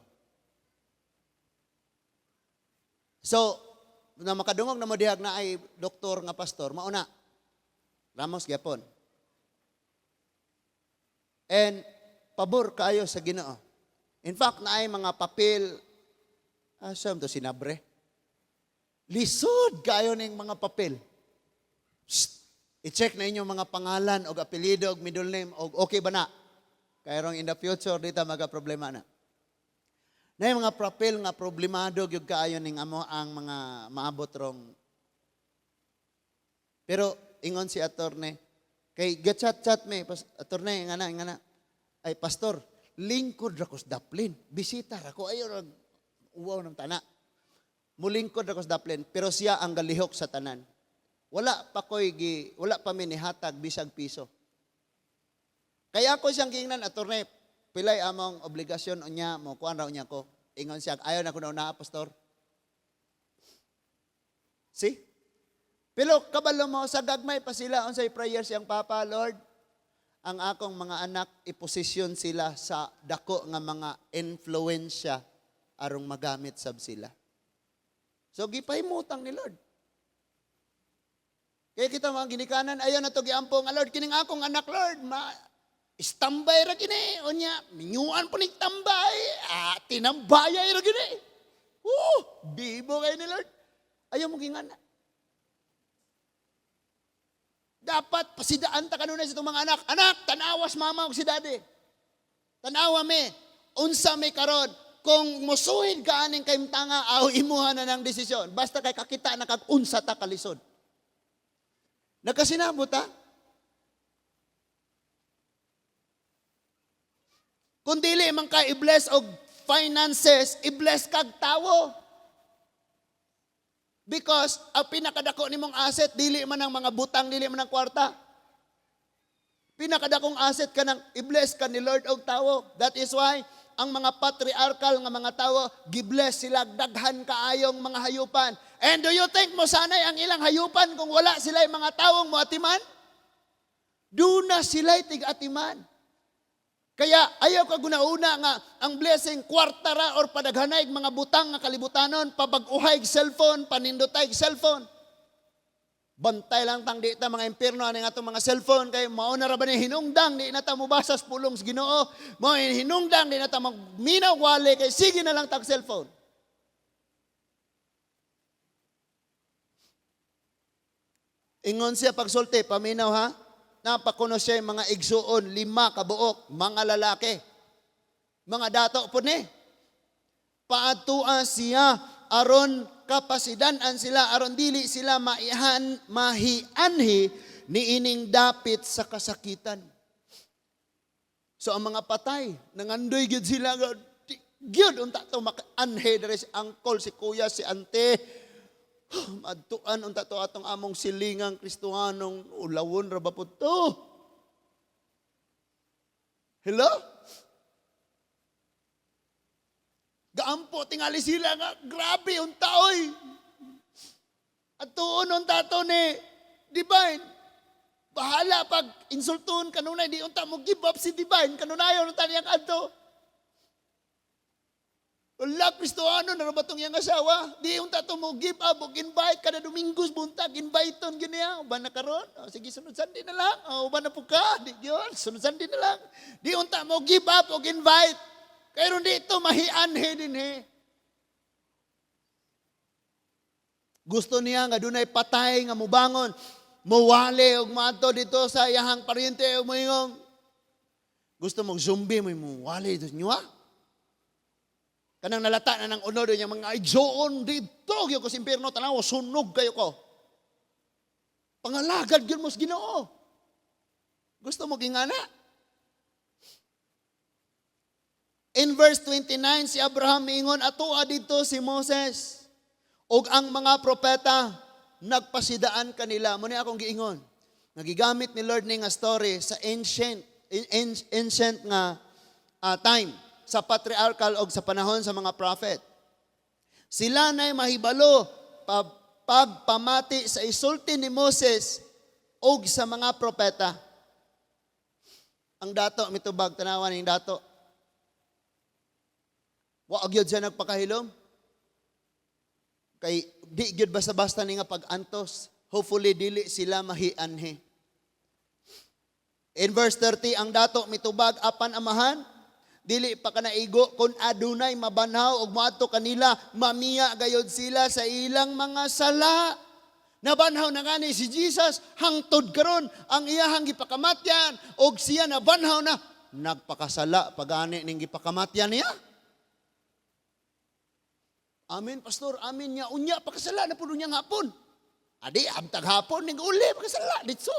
So, na makadungog na mo dihag na ay doktor nga pastor, mauna. Ramos gyapon. And pabor kaayo sa Ginoo. In fact, naay mga papel, asa to sinabre? Lisod kaayo ning mga papel. Psst, i-check na inyong mga pangalan og apelyido og middle name og okay ba na? Kay rong in the future dita maga problema na. Na mga papel nga problemado gyud kaayo ning amo ang mga maabot rong. Pero Ingon si attorney. Kay gachat-chat me, attorney, nga na, nga na. Ay, pastor, lingkod ra ko sa daplin. Bisita ra ko. Ayo, uwaw ng tana. Mulingkod ra ko sa daplin, pero siya ang galihok sa tanan. Wala pa mi nihatag bisag piso. Kaya ako siyang giingnan, "Attorney, pilay among obligasyon unya, mo kuan ra unya ko." Ingon siya, "Ayaw na ko na, pastor." See? Pero kabalo mo, sa gagmay pa sila, unsay prayer siyang papa, "Lord, ang akong mga anak, iposisyon sila sa dako nga mga influensya arong magamit sab sila." So gipahimutang ni Lord. Kaya kita mga ginikanan, ayaw na to giampo nga, "Lord, kining akong anak, Lord, ma istambay ra kini, unya, minyuan po ning tambay, ah, tinambayay ra kini." Bibo kayo ni Lord. Ayaw mo gingana. Dapat pasidaan ta kanunay sa itong mga anak. "Anak, tanawas mama ug si daddy. Tanawa me, unsa may karon. Kung musuhid ka aning kahimtanga, aw imuha na ng desisyon. Basta kay kakita na kag unsa ta kalisod." Nagkasinabot ta? Kung dili man ka i-bless og finances, i-bless kag tawo. Because ang pinakadako nimong asset, dili man ang mga butang, dili man ang kwarta. Pinakadakong asset ka nang i-bless ka ni Lord og tawo. That is why ang mga patriarchal nga mga tawo, gi-bless sila daghan kaayong mga hayupan. And do you think mo sanay ang ilang hayupan kung wala sila mga tawong moatiman? Duna sila tig-atiman. Kaya ayaw ka guna-una nga ang blessing kwarta ra or padaghanay mga butang nga kalibutanon, pabag-uhay cellphone, panindotay cellphone. Bantay lang tang di ta mga impierno ani nga atong mga cellphone kay mao na ra ba ni hinungdang di na ta mobasa sa pulong sa Ginoo, mao hinungdang di na ta magminaw wale kay sige na lang tag cellphone. Ingon siya pagsulti, paminaw ha. Napakuno siya yung mga igsuon, 5 kabuok, mga lalaki. Mga dato po ni. Paatua siya, aron kapasidanan sila, aron dili sila mahianhi niining dapit sa kasakitan. So ang mga patay, nangandoy gyud sila, gyud unta to makaanhi diri si angkol, si kuya, si ante. Madtuan unta to atong among silingang Kristohanong ulawon ra ba pud to? Hello? Gaampo tingali sila nga grabe unta oy. Atuon unta to ni Divine. Bahala pag insultuon kanunay di unta mo give up si Divine kanunayon unta niyang adto. Wala, Kristohano na ba itong iyang asawa? Di yung tato mo give up o invite kada Domingos buntag, invite ton gini ya. Uban na karon? O, sige, sunod Sunday na lang. O, uban na po ka. Di yun, sunod Sunday na lang. Di unta mo give up o invite. Kaya ron dito, mahianhe din he. Gusto niya nga dunay patay nga mubangon, muwali og maadto dito sa iyahang paryente og moingong. Gusto mong zombie mo muwali dito niyo. Kanang nalata na ng unod niya mga igsoon dito gyud ko sa impierno tanaw sunog kayo ko. Pangalagad gyud mo sa Ginoo. Gusto mo gingana? In verse 29 si Abraham miingon atoa dito si Moses ug ang mga propeta nagpasidaan kanila. Mo ni akong giingon. Nagigamit ni Lord ni nga story sa ancient nga time sa patriarchal og sa panahon sa mga prophet. Sila na'y mahibalo pagpamati sa isulti ni Moses og sa mga propeta. Ang dato mitubag, tanawan ning dato. Wa gyud siya nagpakahilom. Kay di gyud basta-basta ni nga pag-antos. Hopefully dili sila mahianhi. In verse 30, ang dato mitubag apan amahan, dili pa ka naigo kung adunay mabanhaw og moadto kanila, mamiya gayod sila sa ilang mga sala. Nabanhaw na gani si Jesus hangtod karon ang iyahang gipakamatyan og siya nabanhaw na nagpakasala pagani ning gipakamatyan niya. Amen, pastor, amen niya. Unya pakasala na puno niya hapon. Adi, amtag hapon, ning uli, makasala, ditso.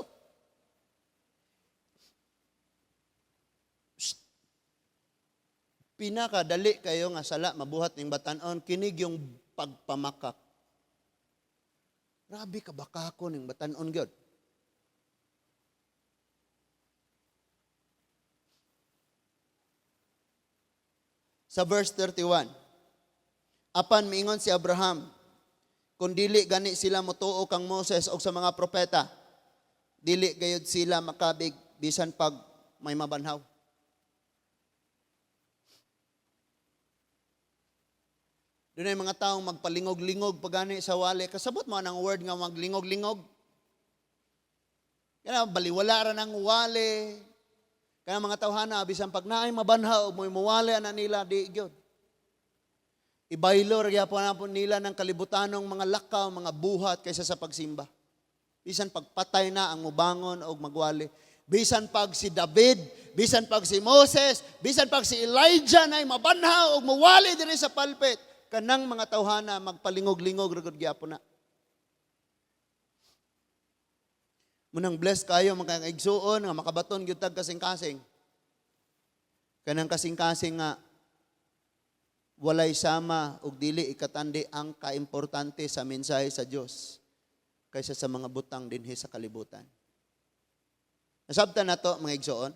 Psst. Pinakadali kayo nga sala mabuhat ning batan-on, kinig yung pagpamakak. Grabe ka baka ko ning batan-on gyud. Sa verse 31, apan miingon si Abraham, kung dili gani sila motuo kang Moses og sa mga propeta, dili gayud sila makabig bisan pag may mabanhaw. Doon ay mga taong magpalingog-lingog pagani sa wali. Kasabot mo ang word nga maglingog-lingog. Kaya baliwala ra ng wali. Kaya mga tawhana, bisan pag naay mabanhaw, mo'y muwali ana nila, di gyud. Ibaylo ra gyapon na po nila ng kalibutanong mga lakaw, mga buhat kaysa sa pagsimba. Bisan pagpatay na ang mubangon og magwali. Bisan pag si David, bisan pag si Moses, bisan pag si Elijah na mabanhaw og muwali diri sa pulpit, kanang mga tawhana magpalingog-lingog ra gud gyapon na. Munang bless kayo mga kaigsuon nga makabaton gyud tag kasing-kasing. Kanang kasing-kasing nga walay sama ug dili ikatandi ang kaimportante sa mensahe sa Dios kaysa sa mga butang dinhi sa kalibutan. Nasabtan nato mga igsoon.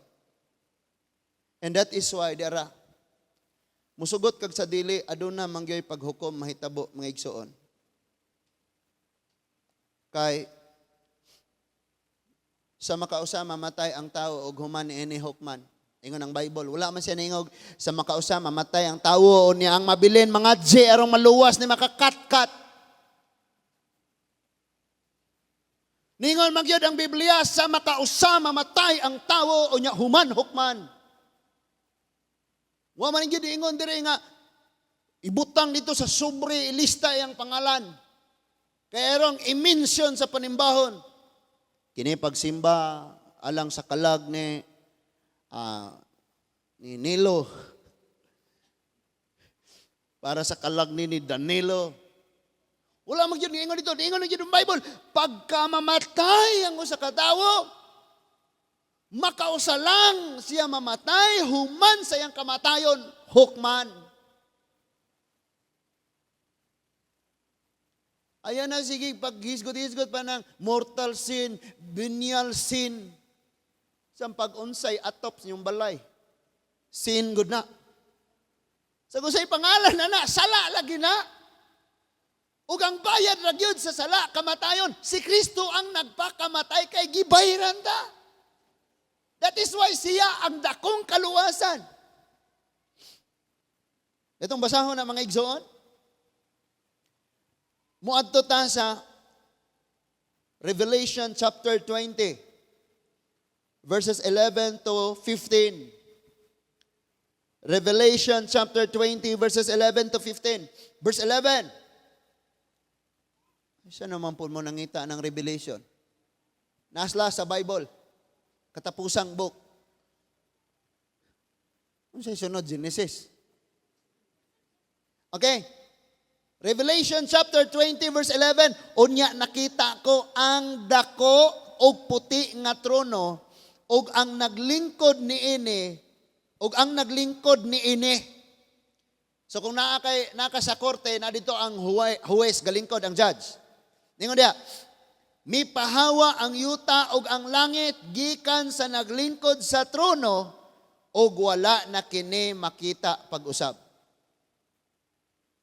And that is why dira musugot kag sa dili aduna mangyoy paghukom mahitabo mga igsoon. Kay sa makausa mamatay ang tao og human niini hukman. Ingon ang Bible, wala man siya niingog sa makausa mamatay ang tawo o niya ang mabilin mga J arong maluwas ni makakatkat. Ningon man gyud ang Biblia sa makausa mamatay ang tawo o niya human hukman. Wa man gyud ingon diri nga ibutang dito sa sobre ilista iyang pangalan. Kay erong i-mention sa panimbahon. Kini pagsimba alang sa kalag ni Nilo, para sa kalag ni Danilo. Wala man gyud ingon dito, ingon gyud ang Bible, pagka mamatay ang usa ka tawo, makausa lang siya mamatay, human sa iyang kamatayon, hukman. Ayan na, sige, paghisgot-hisgot pa ng mortal sin, venial sin. Sa pag-unsay, atop sa inyong balay. Sin, good na. Sa gusay pangalan na na, sala lagi na. Ug ang bayad ra gyud sa sala, kamatayon. Si Kristo ang nagpakamatay kay gibayran ta. That is why siya ang dakong kaluwasan. Itong basahon na mga igsoon. Muadto ta sa Revelation chapter 20, verses 11 to 15. Revelation chapter 20, verses 11 to 15. Verse 11. Isa naman po mo nangita ng Revelation. Nasla sa Bible. Katapusang book. Ano sa sunod? Genesis. Okay. Revelation chapter 20 verse 11. Unya nakita ko ang dako og puti nga trono og ang naglingkod niini og ang naglingkod niini. So kung naa kay naa ka sa korte na dito ang huwes galingkod ang judge. Ningon diha, mipahawa ang yuta og ang langit gikan sa naglingkod sa trono og wala na kini makita pag-usab.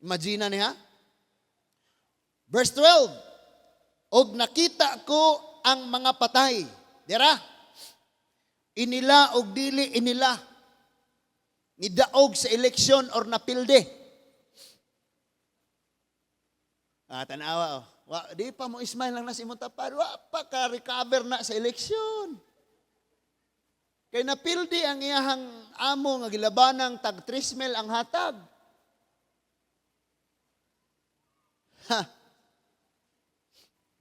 Imagine na niya. Verse 12, og nakita ko ang mga patay. Dira, inila og dili inila. Nidaog sa eleksyon or napilde. Tanawa oh. Wa, di pa mo smile lang na si imong tapad. Wa pa ka recover na sa eleksyon. Kay napildi ang iyahang amo nga gilabanang tag 3 mil ang hatag. Ha.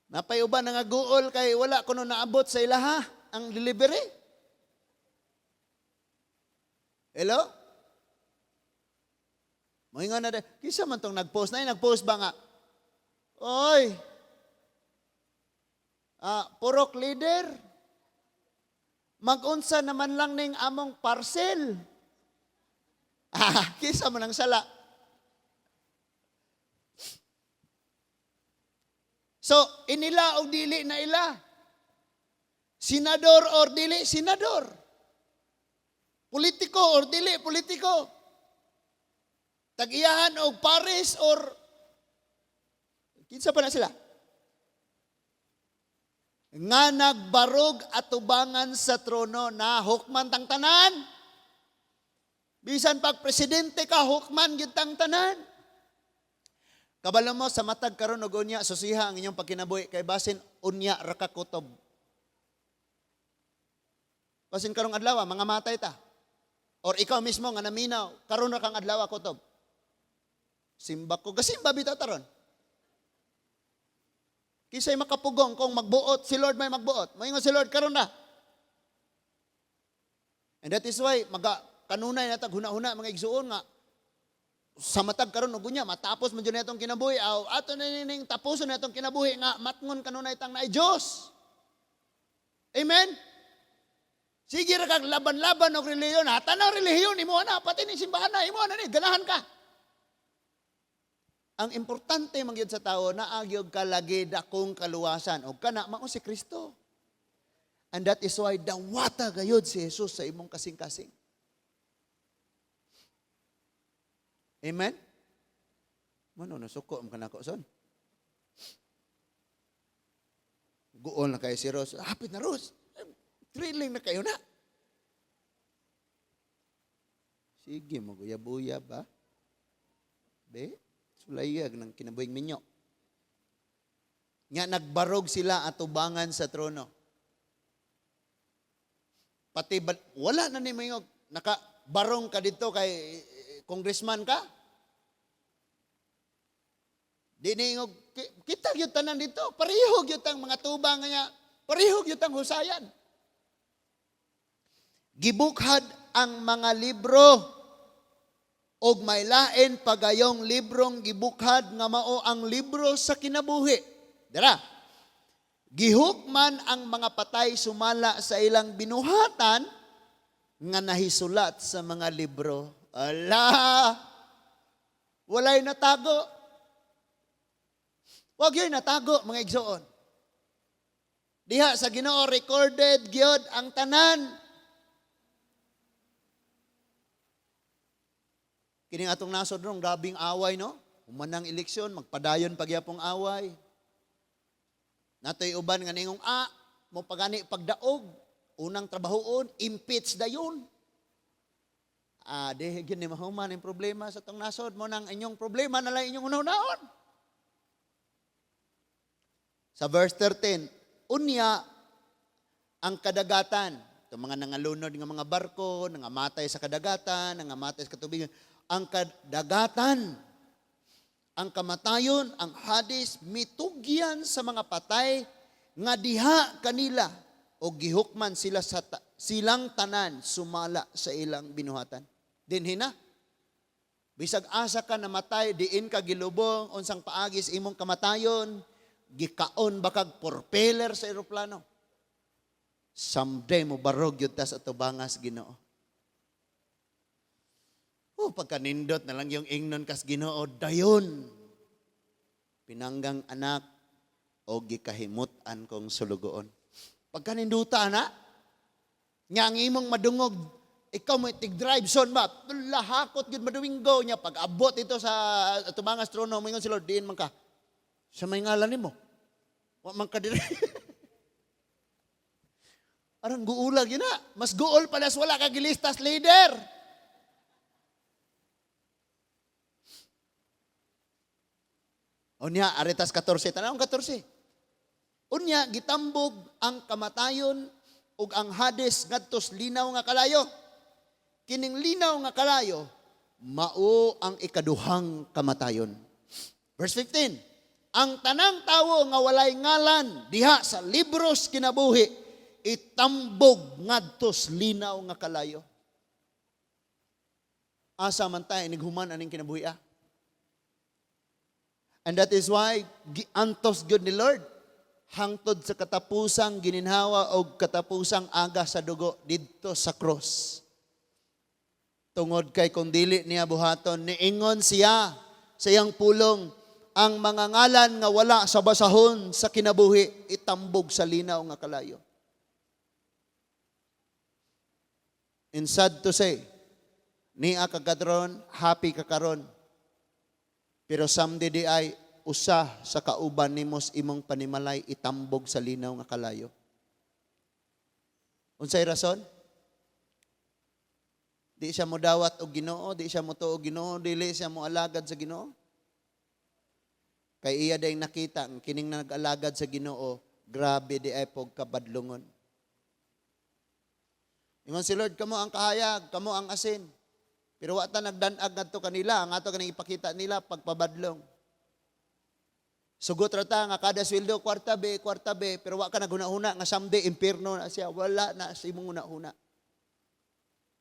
Napay uban nga guol kay wala kuno naabot sa ilaha ang delivery. Hello? Moingon na de, kinsa man tong nag-post na nag-post ba nga? Oy. Purok leader. Magunsa naman lang ning among parcel. Ah, kinsa man ang sala? So, inila o dili na ila. Senador or dili, senador. Politiko or dili, politiko. Tag-iyahan og Paris or kinsa pa na sila? Nga nagbarog atubangan sa trono na hukman tang tanan. Bisan pag presidente ka, hukman gyud tang tanan. Kabalo mo sa matag karon og unya, susiha ang inyong pagkinabuhi kay basin unya ra ka kutob. Basin karong adlaw mga matay ta. Or ikaw mismo nga naminaw, karon ra kang adlaw kutob. Simba ko, gasimba bitaw taron. Kinsay makapugong kung magbuot, si Lord may magbuot. Moingon si Lord karon na. And that is why maga kanunay na tag huna-huna, mga igsuon, nga sa matag karon og unya matapos man jud na itong kinabuhi aw ato na ning tapuson na itong kinabuhi nga matngon kanunay tang naay Dios. Amen. Sige ra kag laban-laban og relihiyon, ha tanaw relihiyon imo na, pati ni simbahan na imo na ni ganahan ka. Ang importante man gyud sa tawo, naa gyud ka lagi dakong kaluwasan og kana mao si Kristo. And that is why dawata gayud si Jesus sa imong kasing-kasing. Amen? Mano, nasuko man kanako son. Guol na kayo si Rose. Hapit na, Rose. Thrilling na kayo na. Sige, maguya-buya ba? Be, sulayag ng kinabuhing minyo. Nga nagbarog sila atubangan sa trono. Pati wala na ni mayong nakabarong ka dito kay congressman ka. Di ni ingog, kita gyud tanan dito, pareho gyud ang mga tubang nga, pareho gyud ang husayan. Gibukhad ang mga libro og may lain pagayong librong gibukhad nga mao ang libro sa kinabuhi. Dira. Gihukman ang mga patay sumala sa ilang binuhatan nga nahisulat sa mga libro. Ala! Walay natago. Wag yun natago, mga igsoon. Diha sa Ginoo recorded gyud ang tanan. Kining atong nasod ron, grabing away, no? Humanang eleksyon, magpadayon pagyapong away. Natoy uban nga ningong, mo pagani pagdaog, unang trabahoon, impeach dayon. Di gyud ni mahuman ang problema sa atong nasod mo nang inyong problema na lang inyong unahon. Sa verse 13, unya ang kadagatan, itong mga nangalunod nga mga barko, nangamatay sa kadagatan, nangamatay sa katubigan, ang kadagatan, ang kamatayon, ang Hades, mitugyan sa mga patay nga diha kanila o gihukman sila sa silang tanan sumala sa ilang binuhatan. Dinhi na. Bisag asa ka namatay, diin ka gilubong, unsang paagis imong kamatayon, gikaon bakag propeller sa eroplano. Someday mo barog yun ta sa tubangas Ginoo. Oh, pagkanindot na lang yung ingnon kas Ginoo, dayon. Pinanggang anak o gikahimut-an kong sulugoon. Pagkaninduta na, nga ang imong madungog, ikaw mo tig-drive son ba? Lahakot yun maduwinggo niya. Pag abot ito sa tubangas trono, moingon si Lord, diin man ka. Sa may ngalan nimo. Wa man ka dire. Arang guulag yun na. Mas guol pala wala ka gilistas leader. Unya, Aretas 14. Tanawang 14. Unya, gitambog ang kamatayon ug ang Hades ngadtos linaw nga kalayo. Kining linaw nga kalayo, mao ang ikaduhang kamatayon. Verse 15. Ang tanang tawo nga walay ngalan diha sa libros kinabuhi, itambog ngadtos linaw nga kalayo. Asa man tayo inighuman aning kinabuhi ah? And that is why giantos gyud ni Lord. Hangtod sa katapusang gininhawa o katapusang aga sa dugo didto sa cross. Tungod kay kung dili niya buhaton, niingon siya sa iyang pulong, ang mga ngalan nga wala sa basahon sa kinabuhi, itambog sa linaw nga kalayo. And sad to say, niya ka kadron, happy ka karon. Pero someday di ay usa sa kauban nimo sa imong panimalay itambog sa linaw nga kalayo. Unsay rason? Di siya mo dawat og Ginoo, di siya mo tuo og Ginoo, dili siya mo alagad sa Ginoo. Kay iya dayong nakita ang kining nag-alagad sa Ginoo, grabe di ay pog kabadlungon. Ingon si Lord, kamo ang kahayag, kamo ang asin. Pero wa ta nagdan-ag ngadto kanila, ang ato kaning ipakita nila pagpabadlong. Sugot ra ta nga kada sweldo kwarta be, pero wa ka naghuna-huna nga someday impierno na siya, wala na sa imong huna-huna.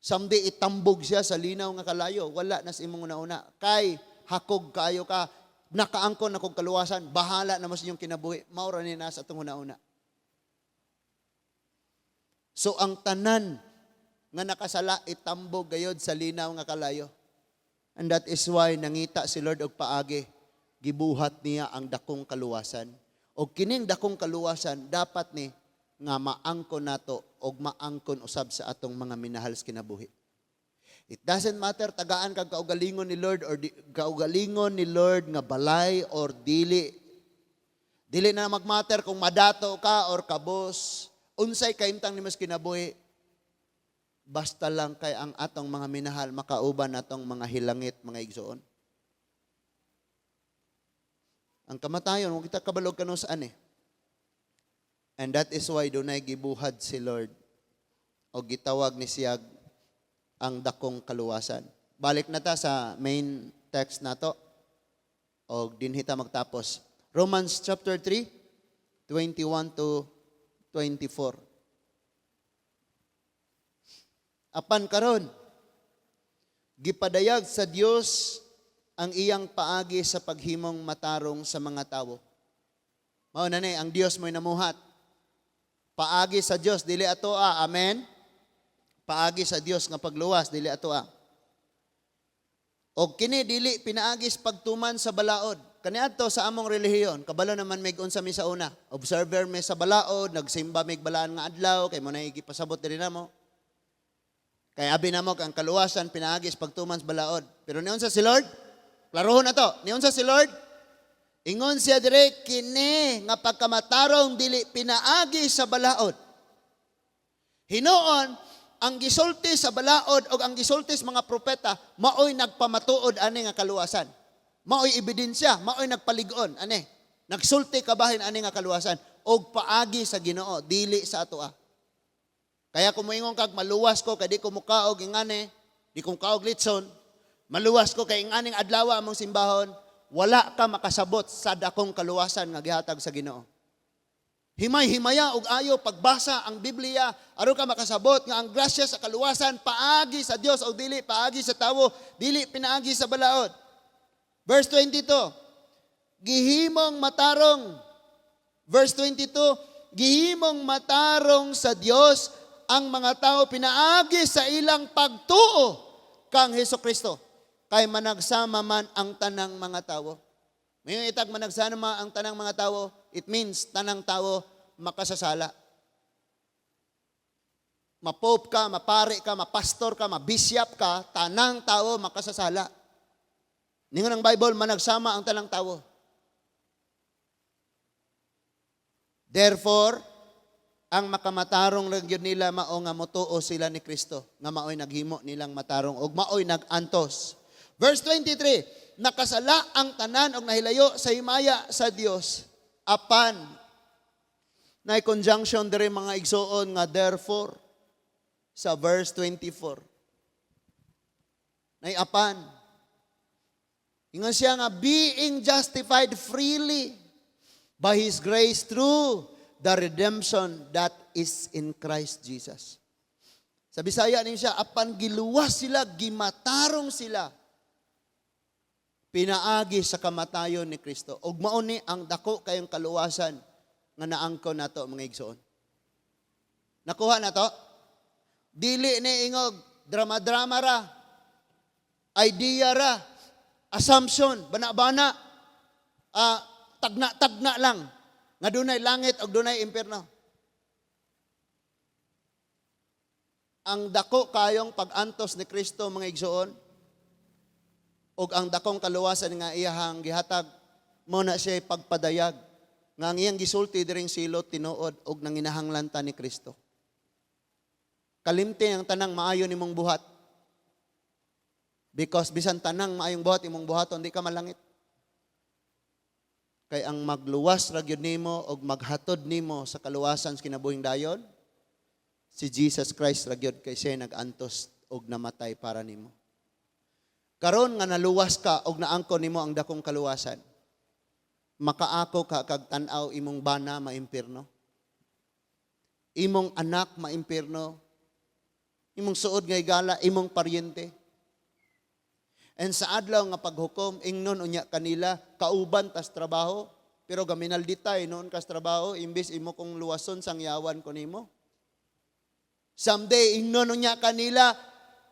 Someday itambog siya sa linaw nga kalayo, wala na sa imong huna-huna. Kay hakog kaayo ka, nakaangkon na kog kaluwasan, bahala na mo sa inyong kinabuhi, mao ra ni na sa atong huna-huna. So ang tanan nga nakasala itambog gayod sa linaw nga kalayo. And that is why nangita si Lord og paagi, gibuhat niya ang dakong kaluwasan. Og kining dakong kaluwasan dapat ni nga maangkon nato og maangkon usab sa atong mga minahal sa kinabuhi. It doesn't matter tagaan kag kaugalingon ni Lord or di, kaugalingon ni Lord nga balay or dili. Dili na magmatter kung madato ka or kabos. Unsay kahimtang nimo sa kinabuhi. Basta lang kay ang atong mga minahal makauban atong mga hilangit, mga igsoon. Ang kamatayon, kung kita kabalog kano saan eh. And that is why dunay gibuhat si Lord o gitawag ni siyag ang dakong kaluwasan. Balik na ta sa main text nato o dinhi ta magtapos. Romans chapter 3, 21 to 24. Apan karon, gipadayag sa Dios ang iyang paagi sa paghimong matarong sa mga tawo. Mao na ni ang Dios mo'y namuhat. Paagi sa Dios dili atoa, amen. Paagi sa Dios nga pagluwas dili atoa. Og kini dili pinaagi sa pagtuman sa balaod. Kaniadto sa among relihiyon, kabalo naman mig unsa mi sa una. Observer mi sa balaod, nagsimba mig balaan nga adlaw kay mo na gipasabot diri namo. Kay abi namo ang kaluwasan pinaagi sa pagtuman sa balaod. Pero niunsa si Lord? Klarohon na to. Niunsa si Lord? Ingon siya dire kini nga pagkamatarong dili pinaagi sa balaod. Hinuon ang gisulti sa balaod o ang gisulti sa mga propeta maoy nagpamatuod ani nga kaluwasan. Maoy ebidensya, maoy nagpalig-on ani. Nagsulti kabahin ani nga kaluwasan og paagi sa Ginoo dili sa atoa. Kaya kung moingon kag maluwas ko kay di ko mukaog ingani, di ko mukaog litson, maluwas ko kay inganing adlaw among simbahon, wala ka makasabot sa dakong kaluwasan nga gihatag sa Ginoo. Himay-himaya og ayo pagbasa ang Biblia aron ka makasabot nga ang grasya sa kaluwasan paagi sa Dios o dili paagi sa tawo, dili pinaagi sa balaod. Verse 22. Gihimong matarong. Verse 22, gihimong matarong sa Dios ang mga tao pinaagi sa ilang pagtuo kang Hesukristo. Kay managsama man ang tanang mga tawo. Mayon itag managsama ang tanang mga tawo, it means tanang tawo makasasala. Mapope ka, mapare ka, mapastor ka, mabisyap ka, tanang tawo makasasala. Ningon ang Bible, managsama ang tanang tawo. Therefore, ang makamatarong lang yun nila mao nga motuo sila ni Kristo, nga maoy naghimo nilang matarong og maoy nagantos. Verse 23, nakasala ang tanan og nahilayo sa himaya sa Dios. Apan nay conjunction diri mga igsoon nga therefore sa verse 24. Nay apan. Ingon siya nga being justified freely by His grace through the redemption that is in Christ Jesus. Sa Bisaya niya siya, apan giluwas sila, gimatarong sila, pinaagi sa kamatayon ni Kristo. Og mao ni ang dako kayong kaluwasan nga naangkon nato, mga igsoon. Nakuha na to? Dili ni ingog drama-drama ra. Idea ra. Assumption, bana-bana. Tagna-tagna lang nga dunay langit og dunay impierno. Ang dako kayong pag-antos ni Kristo, mga igsoon, ug ang dakong kaluwasan nga iyahang gihatag mo na siya pagpadayag nga ang iyang gisulti diring silot tinuod og nanginahanglan ta ni Kristo. Kalimti ang tanang maayo nimong buhat. Because bisan tanang maayong buhat imong buhaton, di ka malangit. Kay ang magluwas ra gyud nimo og maghatod nimo sa kaluwasan sa kinabuhing dayon, si Jesus Christ ra gyud, kay siya nag-antos og namatay para nimo. Karon nga naluwas ka og naangkon nimo ang dakong kaluwasan, makaako ka kag tan-aw imong bana maimpirno, imong anak maimpirno, imong suod nga higala, imong paryente. And sa adlaw nga paghukom, ingnon unya kanila, "Kauban tas trabaho, pero gaminal ditay noon kas trabaho, imbis imo kong luwason, sangyawan ko nimo." Someday, ingnon unya kanila,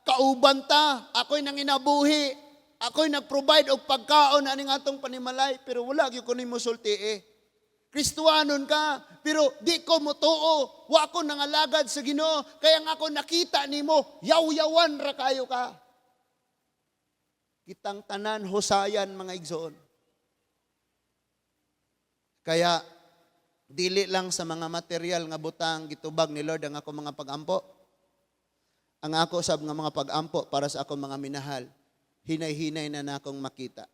"Kauban ta, ako'y nanginabuhi, ako'y nag-provide og pagkaon aning atong panimalay, pero wala gyud ko nimo sulti eh. Kristuanon ka, pero di ko motuo, wa ko nangalagad sa Ginoo, kaya nga ako nakita nimo, yaw-yawan ra kayo ka." Kitang tanan husayan, mga igsoon. Kaya dili lang sa mga material nga butang gitubag ni Lord ang ako mga pagampo. Ang ako sab nga mga pagampo para sa akong mga minahal, hinay-hinay na nakong makita.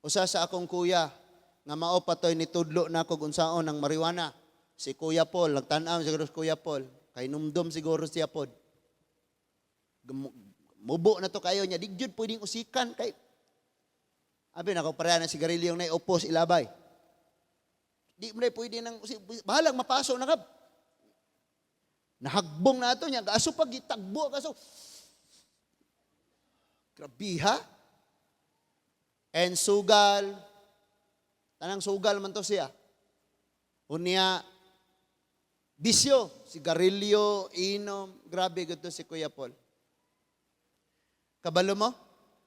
Usa sa akong kuya nga mao patoy nitudlo nako unsaon ang marijuana, si Kuya Paul. Nagtan-aw siguro si Kuya Paul, kay numdum siguro siya pod. Mubo na to kayo niya, di jud pwedeng usikan kay abi nako pareha na sigarilyong na opos ilabay. Di mo na pwede nang bahalag mapaso na ka. Nahagbong na ato niya, aso pag gitagbo kaso. Grabe ha? And sugal, tanang sugal man to siya. Unya, bisyo, sigarilyo, inom, grabe gud to si Kuya Paul. Kabalo mo?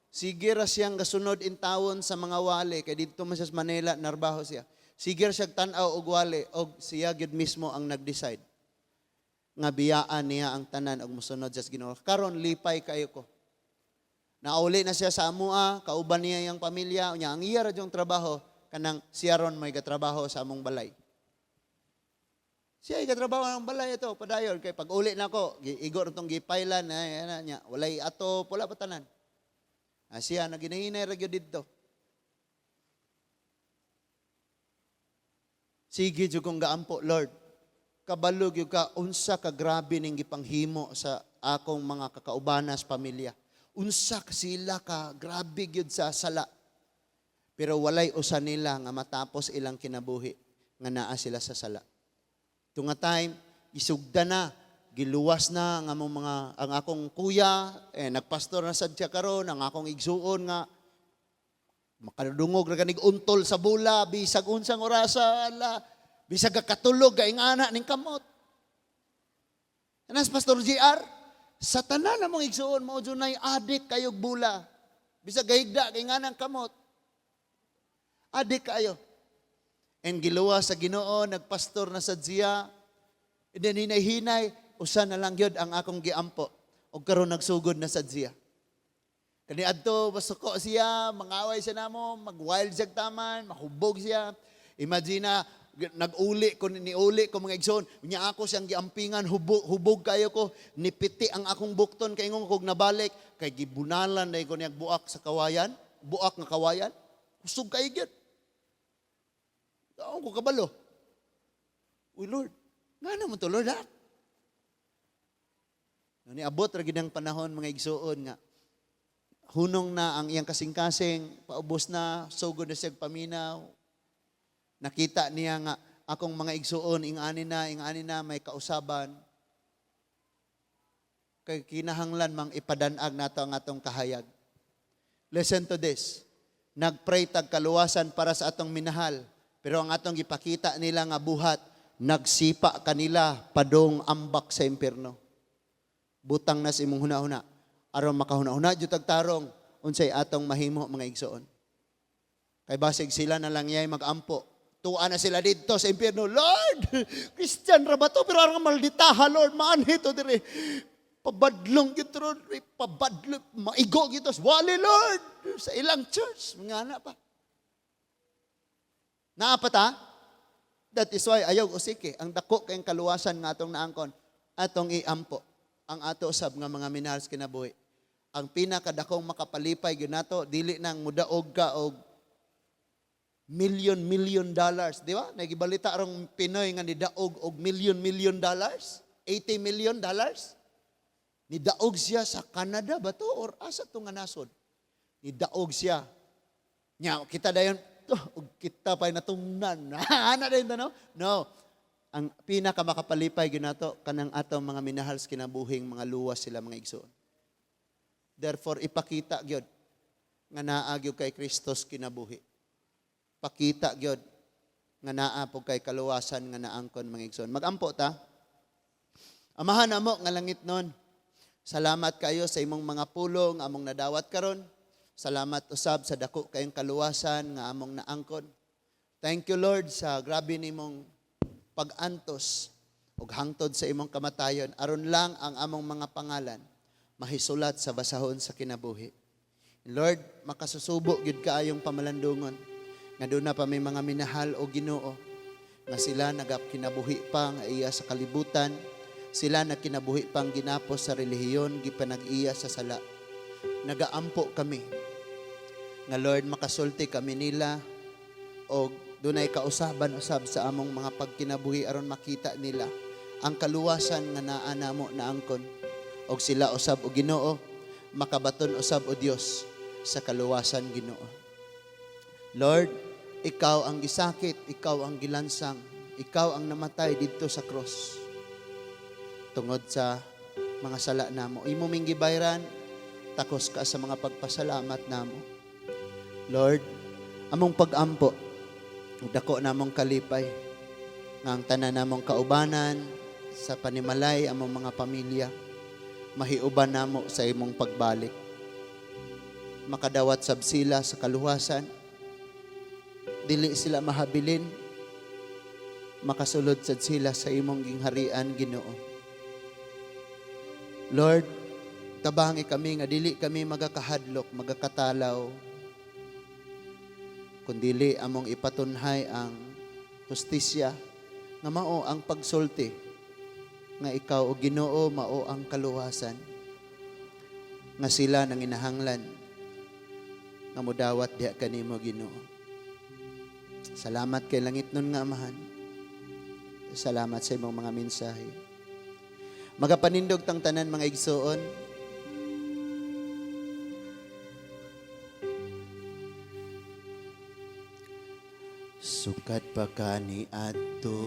Sige ra siyang gasunod in tawon sa mga wali kay didto man siya sa Manila narbaho siya. Sige ra siya tan-aw og wali og siya gyud mismo ang nag-decide nga biyaan niya ang tanan og mosunod sa Ginoo. Karon lipay kayo ko. Nauli na siya sa amua, kauban niya iyang pamilya, unya ang iya ra jung trabaho kanang siya ron may gatrabaho sa among balay. Siya gatrabaho ng balay ito, padayon kay pag uli nako, igo ra tong gipailan na na niya, walay ato, wala pa tanan. Siya naginahinay ra gyud didto. Sige jud kong gaampo, "Lord. Kabalo gyud ka unsa ka grabe ning gipanghimo sa akong mga kakaubanas pamilya. Unsa ka sila ka grabe gyud sa sala. Pero walay usa nila nga matapos ilang kinabuhi nga naa sila sa sala." Tunga time, isugda na, giluwas na ang among mga ang akong kuya, nagpastor na sad siya karon, ang akong igsuon nga makadungog ra ganig untol sa bula bisag unsang orasa, ala, bisag katulog gaingana ning kamot. Anas Pastor GR, sa tanan namong igsuon mao dunay adik kayog bula. Bisag gahigda gainganang kamot. Adik kayo. And giluwas sa Ginoo, nagpastor na sad siya. And then hinay-hinay, usa na lang gyud ang akong giampo. Og karon nagsugod na sad siya. Kani adto masuko siya, mangaway siya namo, mag-wild siya taman, mahubog siya. Imagine na nag-uli ko, niuli ko, mga igsoon. Nya ako siyang giampingan, hubog, hubog kayo ko, nipiti ang akong bukton kay ingon kog nabalik kay gibunalan dai ko niya buak sa kawayan, buak nga kawayan. Kusog kayo gyud. Ako ko kabalo. Uy Lord, nga naman to, Lord, ha? Niabot ra gid ang panahon, mga igsuon, nga hunong na ang iyang kasing-kasing, paubos na, sugod na siya paminaw. Nakita niya nga akong mga igsuon, ing-ani na, may kausaban. Kay kinahanglan mang ipadanag nato ang atong kahayag. Listen to this. Nagpray tag kaluwasan para sa atong minahal, Pero ang atong gipakita nila nga buhat, nagsipa kanila padong ambak sa impierno. Butang na sa imong huna-huna. Aron makahuna-huna jud tag tarong unsay atong mahimo, mga igsoon. Kay basig sila na lang yay magampo. Tuwa na sila didto sa impierno. "Lord, Christian ra ba to? Pero arang malditaha, Lord, maanhi to dire. Pabadlong gito ron, pabadlong, maigo gito. Wali, Lord, sa ilang church." Mga ana pa. Naa pa ta? That is why ayaw usiki. Ang dako kayong kaluwasan nga atong naangkon, atong iampo ang ato sab nga mga minahal sa kinabuhi. Ang pinakadakong makapalipay gyud nato dili nang mudaog ka og million million dollars, di ba? Nagibalita rong Pinoy nga nidaog og million million dollars, $80 million. Nidaog siya sa Canada ba to or asa to nga nasod? Nidaog siya. Nya kita dayon to og kita pa'y natungnan. Ana dayon no? No. Ang pinaka makapalipay gyud nato kanang atong mga minahal sa kinabuhing mga luwas sila, mga igsoon. Therefore, ipakita gyud nga naa gyud kay Kristos kinabuhi. Pakita gyud nga naa po kay kaluwasan nga naangkon, mga igsoon. Magampo ta. Amahan namo nga langitnon. Salamat kayo sa imong mga pulong among nadawat karon. Salamat usab sa dako kayong kaluwasan nga among naangkon. Thank you, Lord, sa grabe nimong pag-antos ug hangtod sa imong kamatayon aron lang ang among mga pangalan mahisulat sa basahon sa kinabuhi. Lord, makasusubo gyud kaayong pamalandungon nga duna pa may mga minahal o Ginoo nga sila nagakinabuhi pa nga iya sa kalibutan, sila nagkinabuhi pang ginapos sa relihiyon, gipanag-iya sa sala. Nagaampo kami nga, Lord, makasulti kami nila og dunay kausaban usab sa among mga pagkinabuhi aron makita nila ang kaluwasan nga naa namo naangkon og sila usab o Ginoo makabaton usab o Dios sa kaluwasan, Ginoo. Lord, ikaw ang gisakit, ikaw ang gilansang, ikaw ang namatay didto sa cross tungod sa mga sala namo. Imo ming gibayran, takos ka sa mga pagpasalamat namo. Lord, among pag-ampo, dako namong kalipay, nga ang tanan namong kaubanan sa panimalay, among mga pamilya, mahiuban namo sa imong pagbalik. Makadawat sab sila sa kaluwasan, dili sila mahabilin, makasulod sad sila sa imong gingharian, Ginoo. Lord, tabangi kami nga dili kami magakahadlok, magakatalaw, kundili among ipatunhay ang hustisya nga mao ang pagsulti nga ikaw o Ginoo mao ang kaluwasan nga sila nang inahanglan nga mudawat diha kanimo, Ginoo. Salamat kay langitnon nga Amahan. Salamat sa imong mga mensahe. Magapanindog tang tanan, mga igsoon. Sukad pa kaniadto